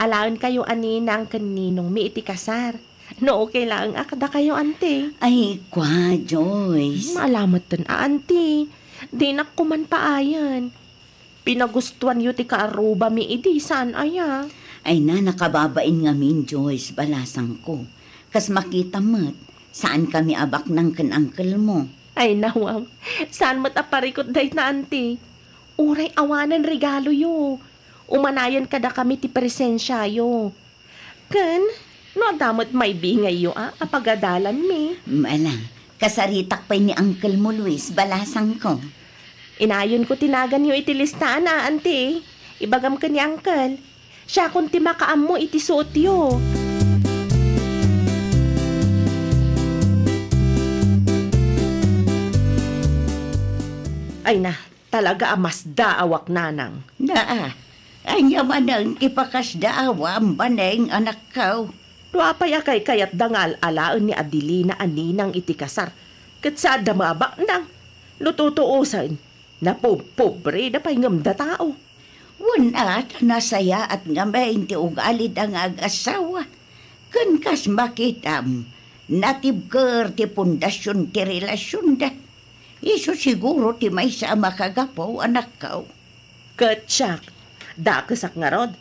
Alaenkayo a ninang ken ninongmi iti kasar. No okay laeng a kadakayo, anti. Ay, kua, Joyce. Maalametten a, anti. Dinak koman paayen. Pinagustuanyo ti kaarrubami idi, saan aya? Ay na, nakababain ngamin, Joyce, balasangko. Kas makitam met, saankami a baknang ken uncle mo. Ay, nawam. Saan met a parikut dayta, anti? Uray awanen regaloyo. Umanayen kadakami ti presensiayo. Ken, no adda met maibingayyo a, a pagadalanmi. Mm, ala, kasaritak pay ni uncle mo, Luis, balasangko. Inayonko ti naganyo iti listaan a, anti. Ibagam ken ni uncle. Siakon ti makaammo iti suotyo. Ay na, talaga a masdaawak, nanang. Naa, ania manen ti pakasdaawam, Baneng, anakko? No apay a kaykayatda nga al-alaen ni Adelina a ninang iti kasar, ket saanda mabaknang. No tutuosen, napubpobreda pay ngem da tao. Wen a, ta nasayaat ngamin ti ugalida nga agassawa. Ken kas makitam, natibker ti pundasion ti relasionda. Isu siguro ti maysa a makagapu, anakko. Ket siak, dakesak ngarud.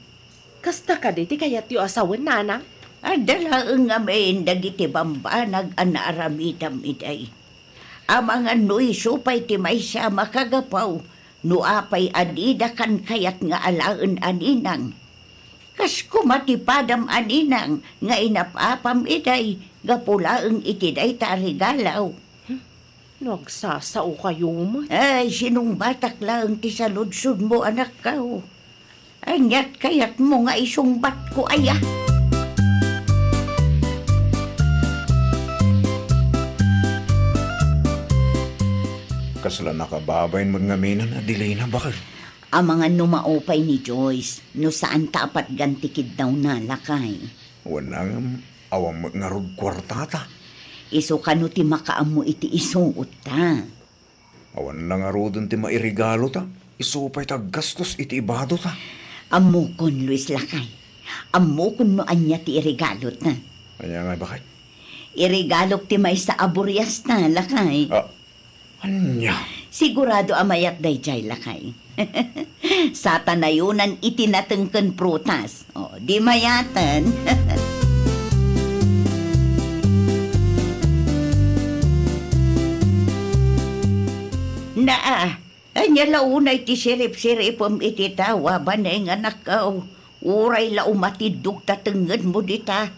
Kasta kadi ti kayatyo a sawen, nanang? Adda laeng ngamin dagiti bambanag a naaramidam idiay. Amangan no isu pay ti maysa a makagapu, no apay a dida kan kayat nga alaen a ninang. Kas koma ti padam a ninang nga inap-apam idiay gapu laeng iti dayta a regalo. No agsasaokayo met. Ay, sinungbatak laeng ti saludsodmo, anakko. Aniat kayatmo nga isungbatko aya? Kasla nakababain met ngamin, Adelina, baket? Amangan no maupay ni Joyce, no saanta a patgan ti kiddawna, lakay. Wen a ngem, awan met ngarud kuartata. Isu kano ti makaammo iti isuotta. Awan la ngaruden ti mairegalota. Isu pay ti aggastos iti ibadota. Ammokon, Luis, lakay. Ammokon no ania ti iregalota. Ania ngay, baket? Iregalok ti maysa a buriasta, lakay. Ah, ania? Sigurado a mayat daydiay, lakay. Sata nayonan iti nateng ken prutas. O, di mayaten. Naa, ania la unay ti siripsiripem iti tawa, Baneng, anakko? Uray la umatiddog ta tengngedmo dita.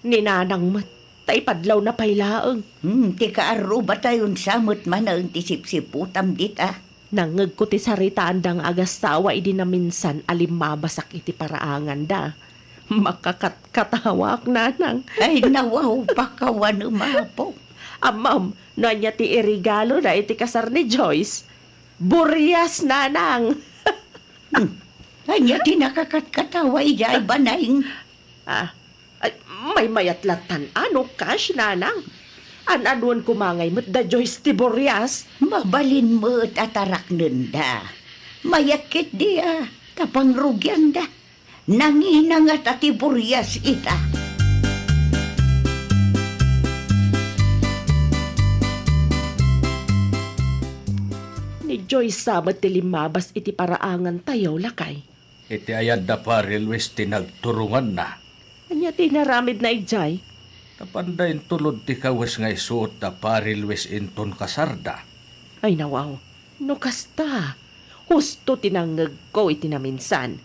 Ni nanang met, ta ipadlawna pay laeng. Hmm, ti kaarrubatayon sa met manen ti sipsiputam dita. Nangngegko ti saritaanda nga agassawa idi naminsan a limmabasak iti paraanganda. Makakatkatawak, nanang. Ay, nawaw, pakawanem, Apo. Ammom, no ania ti iregaloda iti kasar ni Joyce? Burias, nanang! Hmm. Ania ti nakakatkatawa idiay, Baneng? Ah, ay, maymayat lattan a no cash, nanang. An-anuan koma ngay met da Joyce ti burias. Mabalin met a taraknenda. Mayat ketdi a, ta pangrugianda. Nangina ngata ti burias ita. Ni Joyce sa met ti limmabas iti paraangantayo, lakay. Iti ayat da Pari Luis ti nagturonganna. Ania ti inaramidna idiay? Napanda intulod ti kawes nga isuot da Pari Luis inton kasarda. Ay, nawaw. No kasta, husto ti nangngegko iti naminsan.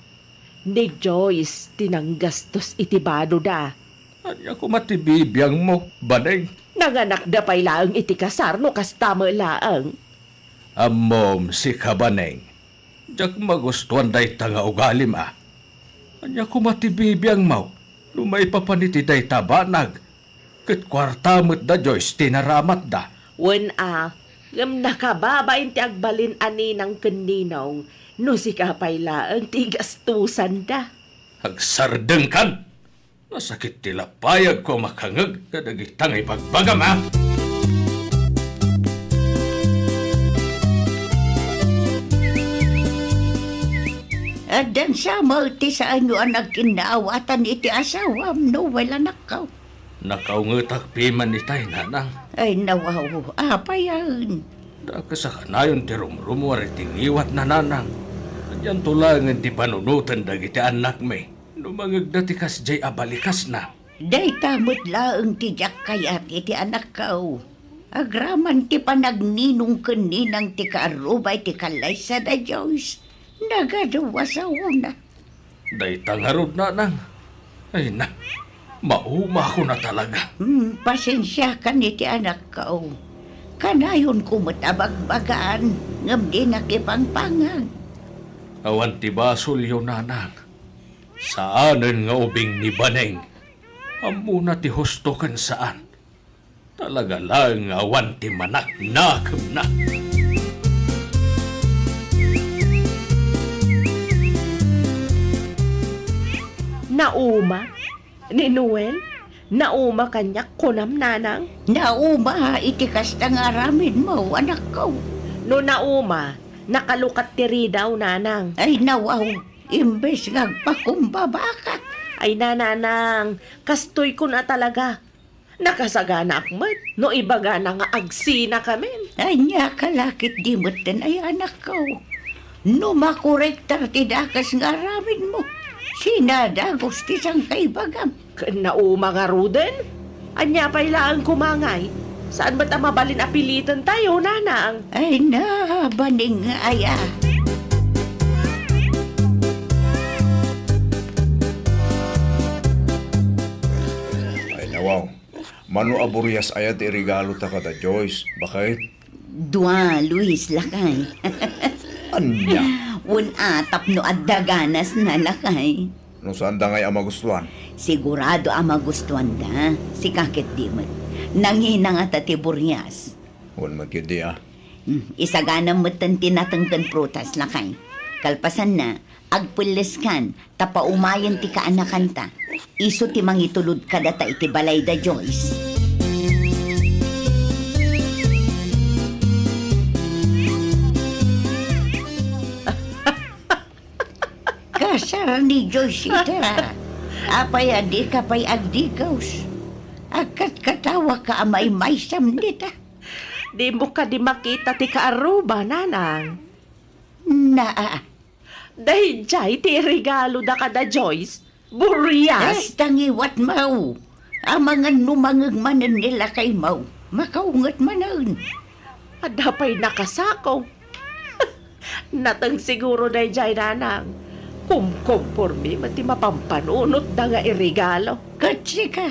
Ni Joyce ti nanggastos iti badoda. Ania koma ti bibiangmo, Baneng? Nanganakda pay laeng iti kasar no kasta met laeng. Ammom, sika, Baneng. Diak magustuan dayta nga ugalim, a. Ania koma ti bibiangmo no maipapan iti dayta banag? Ket kuarta met da Joyce ti naramatda. Wen a, ngem nakababain ti agbalin a ninang ken ninong no sika pay laeng ti gastusanda. Agsardengkan! Nasakit ti lapayagko a makangngeg kadagita nga ibagbagam, a. Addan sa met ti saanyo a nagkinnaawatan iti asawam, Noel, anakko? Nakaungetak piman itay, nanang. Ay, nawaw, apay a? Dakes a kanayon ti rumrumuar iti ngiwatna, nanang. Dianto laengen ti panunoten dagiti annakmi no mangngegda ti kasdiay a balikasna. Dayta met laeng ti diak kayat iti anakko. Agraman ti panagninong ken ninang ti kaarruba iti kalaysa da Joyce. Nagadu a saona. Dayta ngarud, nanang. Ay na, maumako na talaga. Hmm, pasensiakan iti anakko. Kanayonko met a bagbagaan, ngem dinak ipangpangag. Awan ti basolyo, nanang. Saanen nga ubing ni Baneng. Ammona ti husto ken saan. Talaga laeng nga awan ti manaknakemna. Nauma? Ni Noel? Nauma kaniak, kunam, nanang? Nauma iti kasta nga aramidmo, anakko. No nauma, nakalukat ti ridaw, nanang. Ay, nawaw, imbes nga agpakumbabaka. Ay na, nanang, kastoy kun a talaga. Nakasaganaak met no ibagana nga agsinakamin. Ania ka la ketdi metten ay anakko? No makorektar ti dakes nga aramidmo, sinadagus ti sangkaibagam. Ken nauma ngaruden? Ania pay laeng koma ngay? Saan met a mabalin a pilitentayo, nanang? Ay na, baning aya. Ay, nawaw. Mano a burias aya ti iregalota kada Joyce, baket? Dua, Luis, lakay. Ania? Wen a, tapno adda ganasna, lakay. No saanda ngay a magustuan? Sigurado a magustuanda. Sika ketdi met. Nangina ngata ti burias. Wen met ketdi, a. Hmm, isaganam metten ti nateng ken prutas, lakay. Kalpasanna, agpelleskan ta paumayen ti kaanakanta. Isu ti mangitulod kadata iti balay da Joyce. Kasar ni Joyce ita. Apay a dika pay agdikus? Agkatkatawaka a maymaysam dita. Dimo kadi makita ti kaarruba, nanang? Naa. Daydiay ti iregaloda kada Joyce. Burias! Ay, tangiwat, maw. Amangan no mangngeg manen ni lakay, maw. Makaunget manen. Adda pay nakasako. Nateng siguro daydiay, nanang. Kumkompormi met ti mapampanunotda nga iregalo. Ket sika,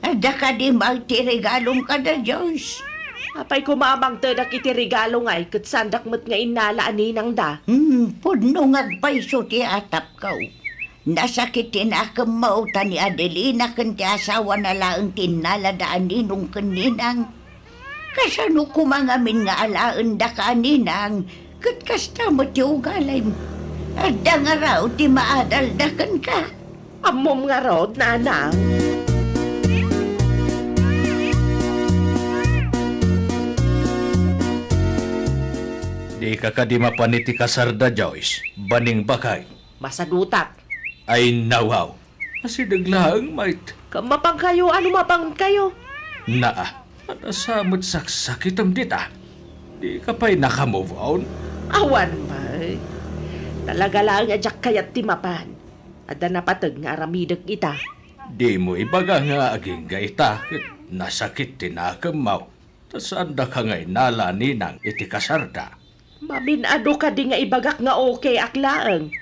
adda kadi met ti regalom kada Joyce? Apay koma a mangtedak iti regalo ngay ket saandak met nga innala a ninangda? Hmm, pudno nga agpayso ti atapko. Nasakit ti nakemmo ta ni Adelina ken ti asawana laeng ti innalada a ninong ken ninang. Kasano koma ngamin nga alaendaka a ninang ket kasta met ti ugalim? Adda ngarud ti maadalda kenka? Ammom ngarud, nanang. Dika kadi mapan iti kasarda, Joyce? Baning bakay. Masadutak. Ay, nawaw. Asideg laeng, mait. Ket mapankayo, ano mapankayo? Naa, adda sa met saksakitem dita. Dika pay naka-move on? Awan, mait. Talaga laeng a diak kayat ti mapan. Adda napateg nga aramidek ita. Dimo ibaga nga agingga ita ket nasakit ti nakemmo, ta saandaka nga innala a ninang iti kasarda. Mamin-adu kadi nga ibagak nga okayak laeng?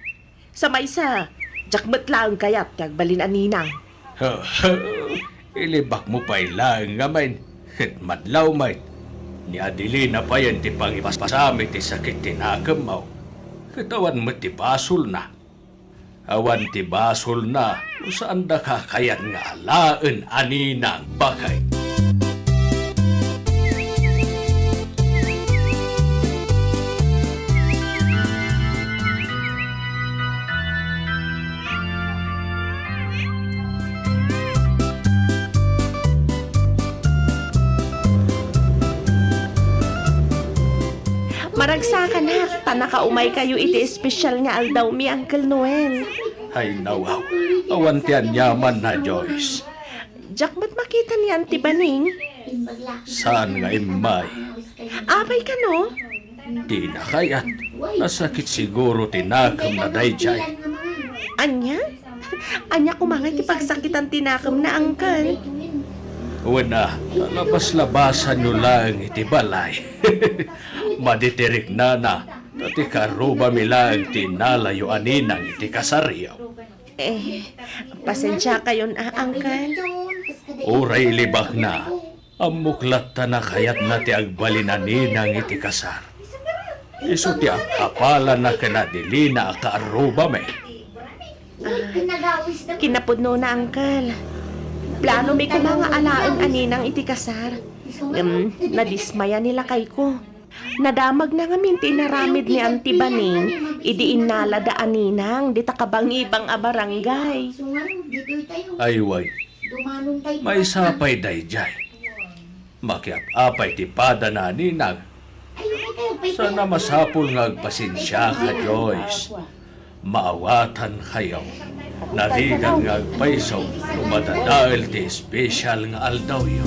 Sa maysa, diak met laeng kayat ti agbalin a ninang. Ilibakmo pay laeng ngamin, ket madlaw met, ni Adelina payen ti pangipaspasam iti sakit ti nakemmo, ket awan met ti basolna. Awan ti basolna no saandaka kayat nga alaen a ninang, baket. Maragsakan, nak, ta nakaumaykayo iti espesyal nga aldawmi, Uncle Noel. Ay, nawaw. Awan ti aniamanna, Joyce. Diak met makita ni Auntie Baning. Saan nga immay? Apay kano? Dina kayat. Nasakit siguro ti nakemna daydiay. Ania? Ania koma ngay ti pagsakitan ti nakemna, Uncle? Wen a, ta labas-labasanyo laeng iti balay. Madi ti riknana, ta ti kaarrubami laeng ti innalayo a ninang iti kasaryo. Eh, pasensiakayon a, Uncle. Uray ilibakna, ammok latta a kayatna ti agbalin a ninang iti kasar. Isu ti apapalana ken Adelina a kaarrubami. Ah, kinapudnona, Uncle. Planomi koma nga alaen a ninang iti kasar. Ngem, nadismaya ni lakayko. Nadamagna ngamin ti inaramid ni Auntie Baning idi innalada a ninang dita kabangibang a barangay. Ay, wen. Maysa pay daydiay. Makiap-apay ti padana a ninang. Sana masapul nga agpasensiaka, Joyce. Maawatankayo. Narigat nga agpayso no madadael ti espesyal nga aldawyo.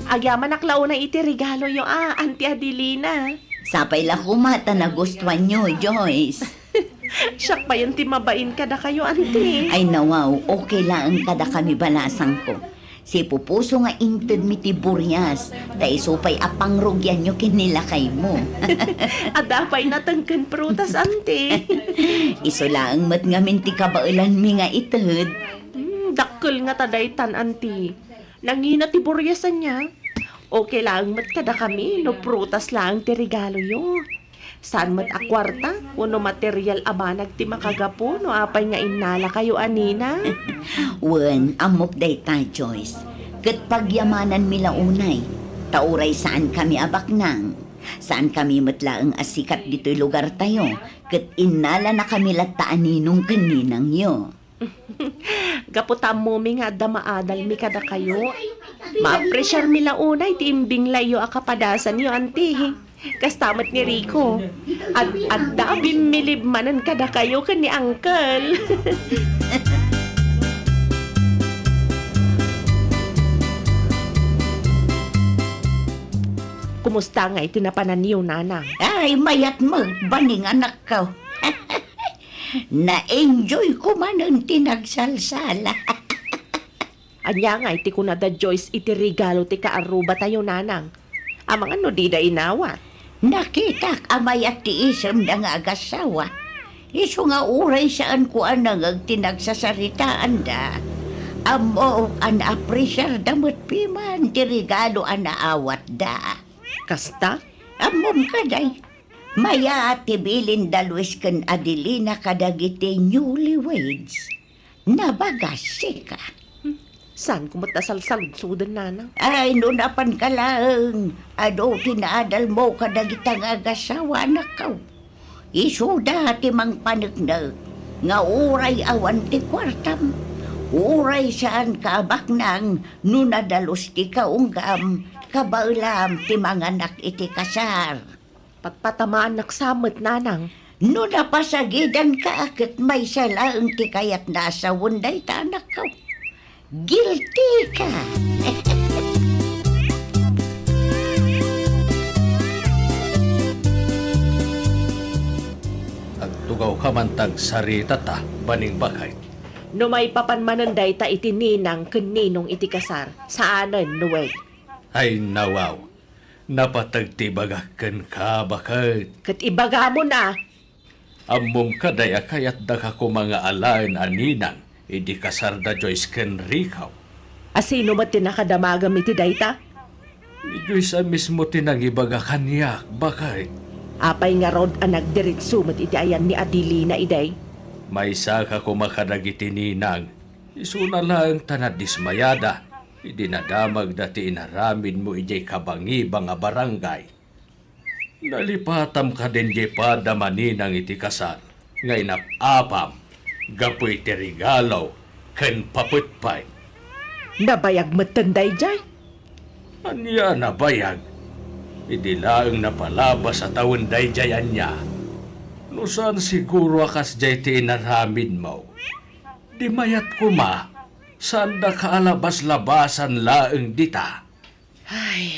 Agyamanak la unay iti regaloyo a, Auntie Adelina. Sapay la koma ta nagustuanyo, Joyce. Siak payen ti mabain kadakayo, Auntie. Ay, nawaw, okay laeng kadakami, balasangko. Sipupuso nga intedmi ti burias, ta isu pay a pangrugianyo ken ni lakaymo. Adda pay nateng ken prutas, Auntie. Isu laeng met ngamin ti kabaelanmi nga ited. Hmm, dakkel ngata daytan, Auntie. Nangina ti burias ania. Okay laeng met kadakami no prutas laeng ti regaloyo. Saan met a kuarta wenno material a banag ti makagapu no apay nga innalakayo a ninang? Wen, ammok dayta, Joyce. Ket pagyamananmi la unay, ta uray saankami a baknang. Saankami met laeng a sikat ditoy lugartayo, ket innalanakami latta a ninong ken ninangyo. Gapu ta ammomi nga adda maadalmi kadakayo, maapresiarmi la unay ti imbinglayyo a kapadasanyo, Auntie. Kasta met ni Rico. Ad-adda a bimmilib manen kadakayo ken ni Uncle. Kumusta ngay ti napananyo, Nanang? Ay, mayat met, Baning, anakko. Na-enjoy ko manen ti nagsalsala. Ania ngay ti kunada Joyce iti regalo ti kaarrubatayo, Nanang? Amangan no dida inawat? Nakitak a mayat ti isemda nga agassawa. Isu nga uray saanko a nangeg ti nagsasaritaanda, ammok a naapresiarda met piman ti regalo a naawatda. Kasta? Ammom kadi, mayat ti bilinda Luis ken Adelina kadagiti newlyweds. Nabagas, sika. Hmm, saanko met a salsaludsoden, Nanang? Ay, no napanka laeng, adu ti naadalmo kadagita nga agassawa, anakko. Isuda ti mangpaneknek nga uray awan ti kuartam, uray saanka a baknang no nadalus ti kaunggam, kabaelam ti manganak iti kasar. Patpatamaannak sa met, Nanang. No napasagidanka, ket maysa laeng ti kayatna a sawen dayta, anakko. Guilty ka! saritata, baning baket. No maipapan manen dayta iti ninang ken ninong iti kasar, saanen, Noel. Ay, nawaw. Napateg ti ibagak kenka, baket. Ket ibagamon a. Ammom kadi a kayatdaka koma nga alaen a ninang idi kasar da Joyce ken Rico? A sino met ti nakadamagem iti dayta? Ni Joyce a mismo ti nangibaga kaniak, baket. Apay ngarud a nagdiretso met iti ayan ni Adelina idiay? Maysaka koma kadagiti ninang, isuna laeng ta nadismayada idi nadamagda ti inaramidmo idiay kabangibang a barangay. Nalipatam kadin diay padam a ninang iti kasar nga inap-apam gapu iti regalo ken papetpet. Nabayag metten daydiay? Ania a nabayag? Idi laeng napalabas a tawen daydiay ania. No saan siguro a kasdiay ti inaramidmo, di mayat koma, saandaka a labas-labasan laeng dita. Ay.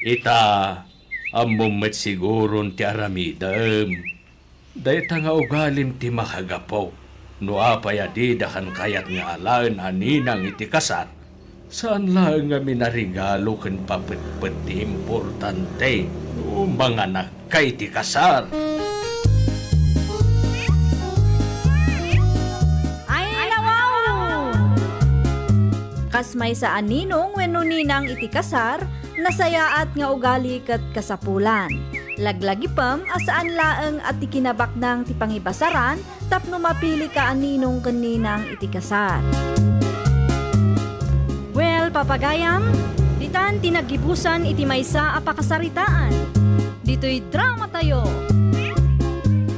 Ita, ammom met siguron ti aramidem. Dayta nga ugalim ti makagapu no apay a didakan kayat nga alaen a ninang iti kasar. Saan laeng ngamin a regalo ken papetpet ti importante no manganak ka iti kasar. Ay, nawaw! Kas maysa a ninong wenno ninang iti kasar, nasayaat nga ugali ket kasapulan. Laglagipem a saan laeng a ti kinabaknang ti pangibasaran tapno mapilika a ninong ken ninang iti kasar. Well, papagayam, ditan ti naggibusan iti maysa a pakasaritaan. Ditoy dramatayo.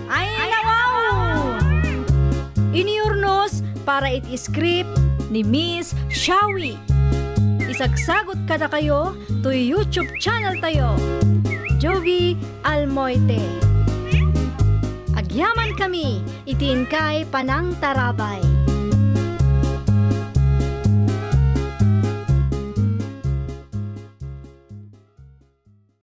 Ay, nawaw! Inurnos para iti script ni Miss Shawi. Isagsagut kadakayo toy YouTube channel tayo, Jovi Almoite. Agyaman kami iti inkay panangtarabay.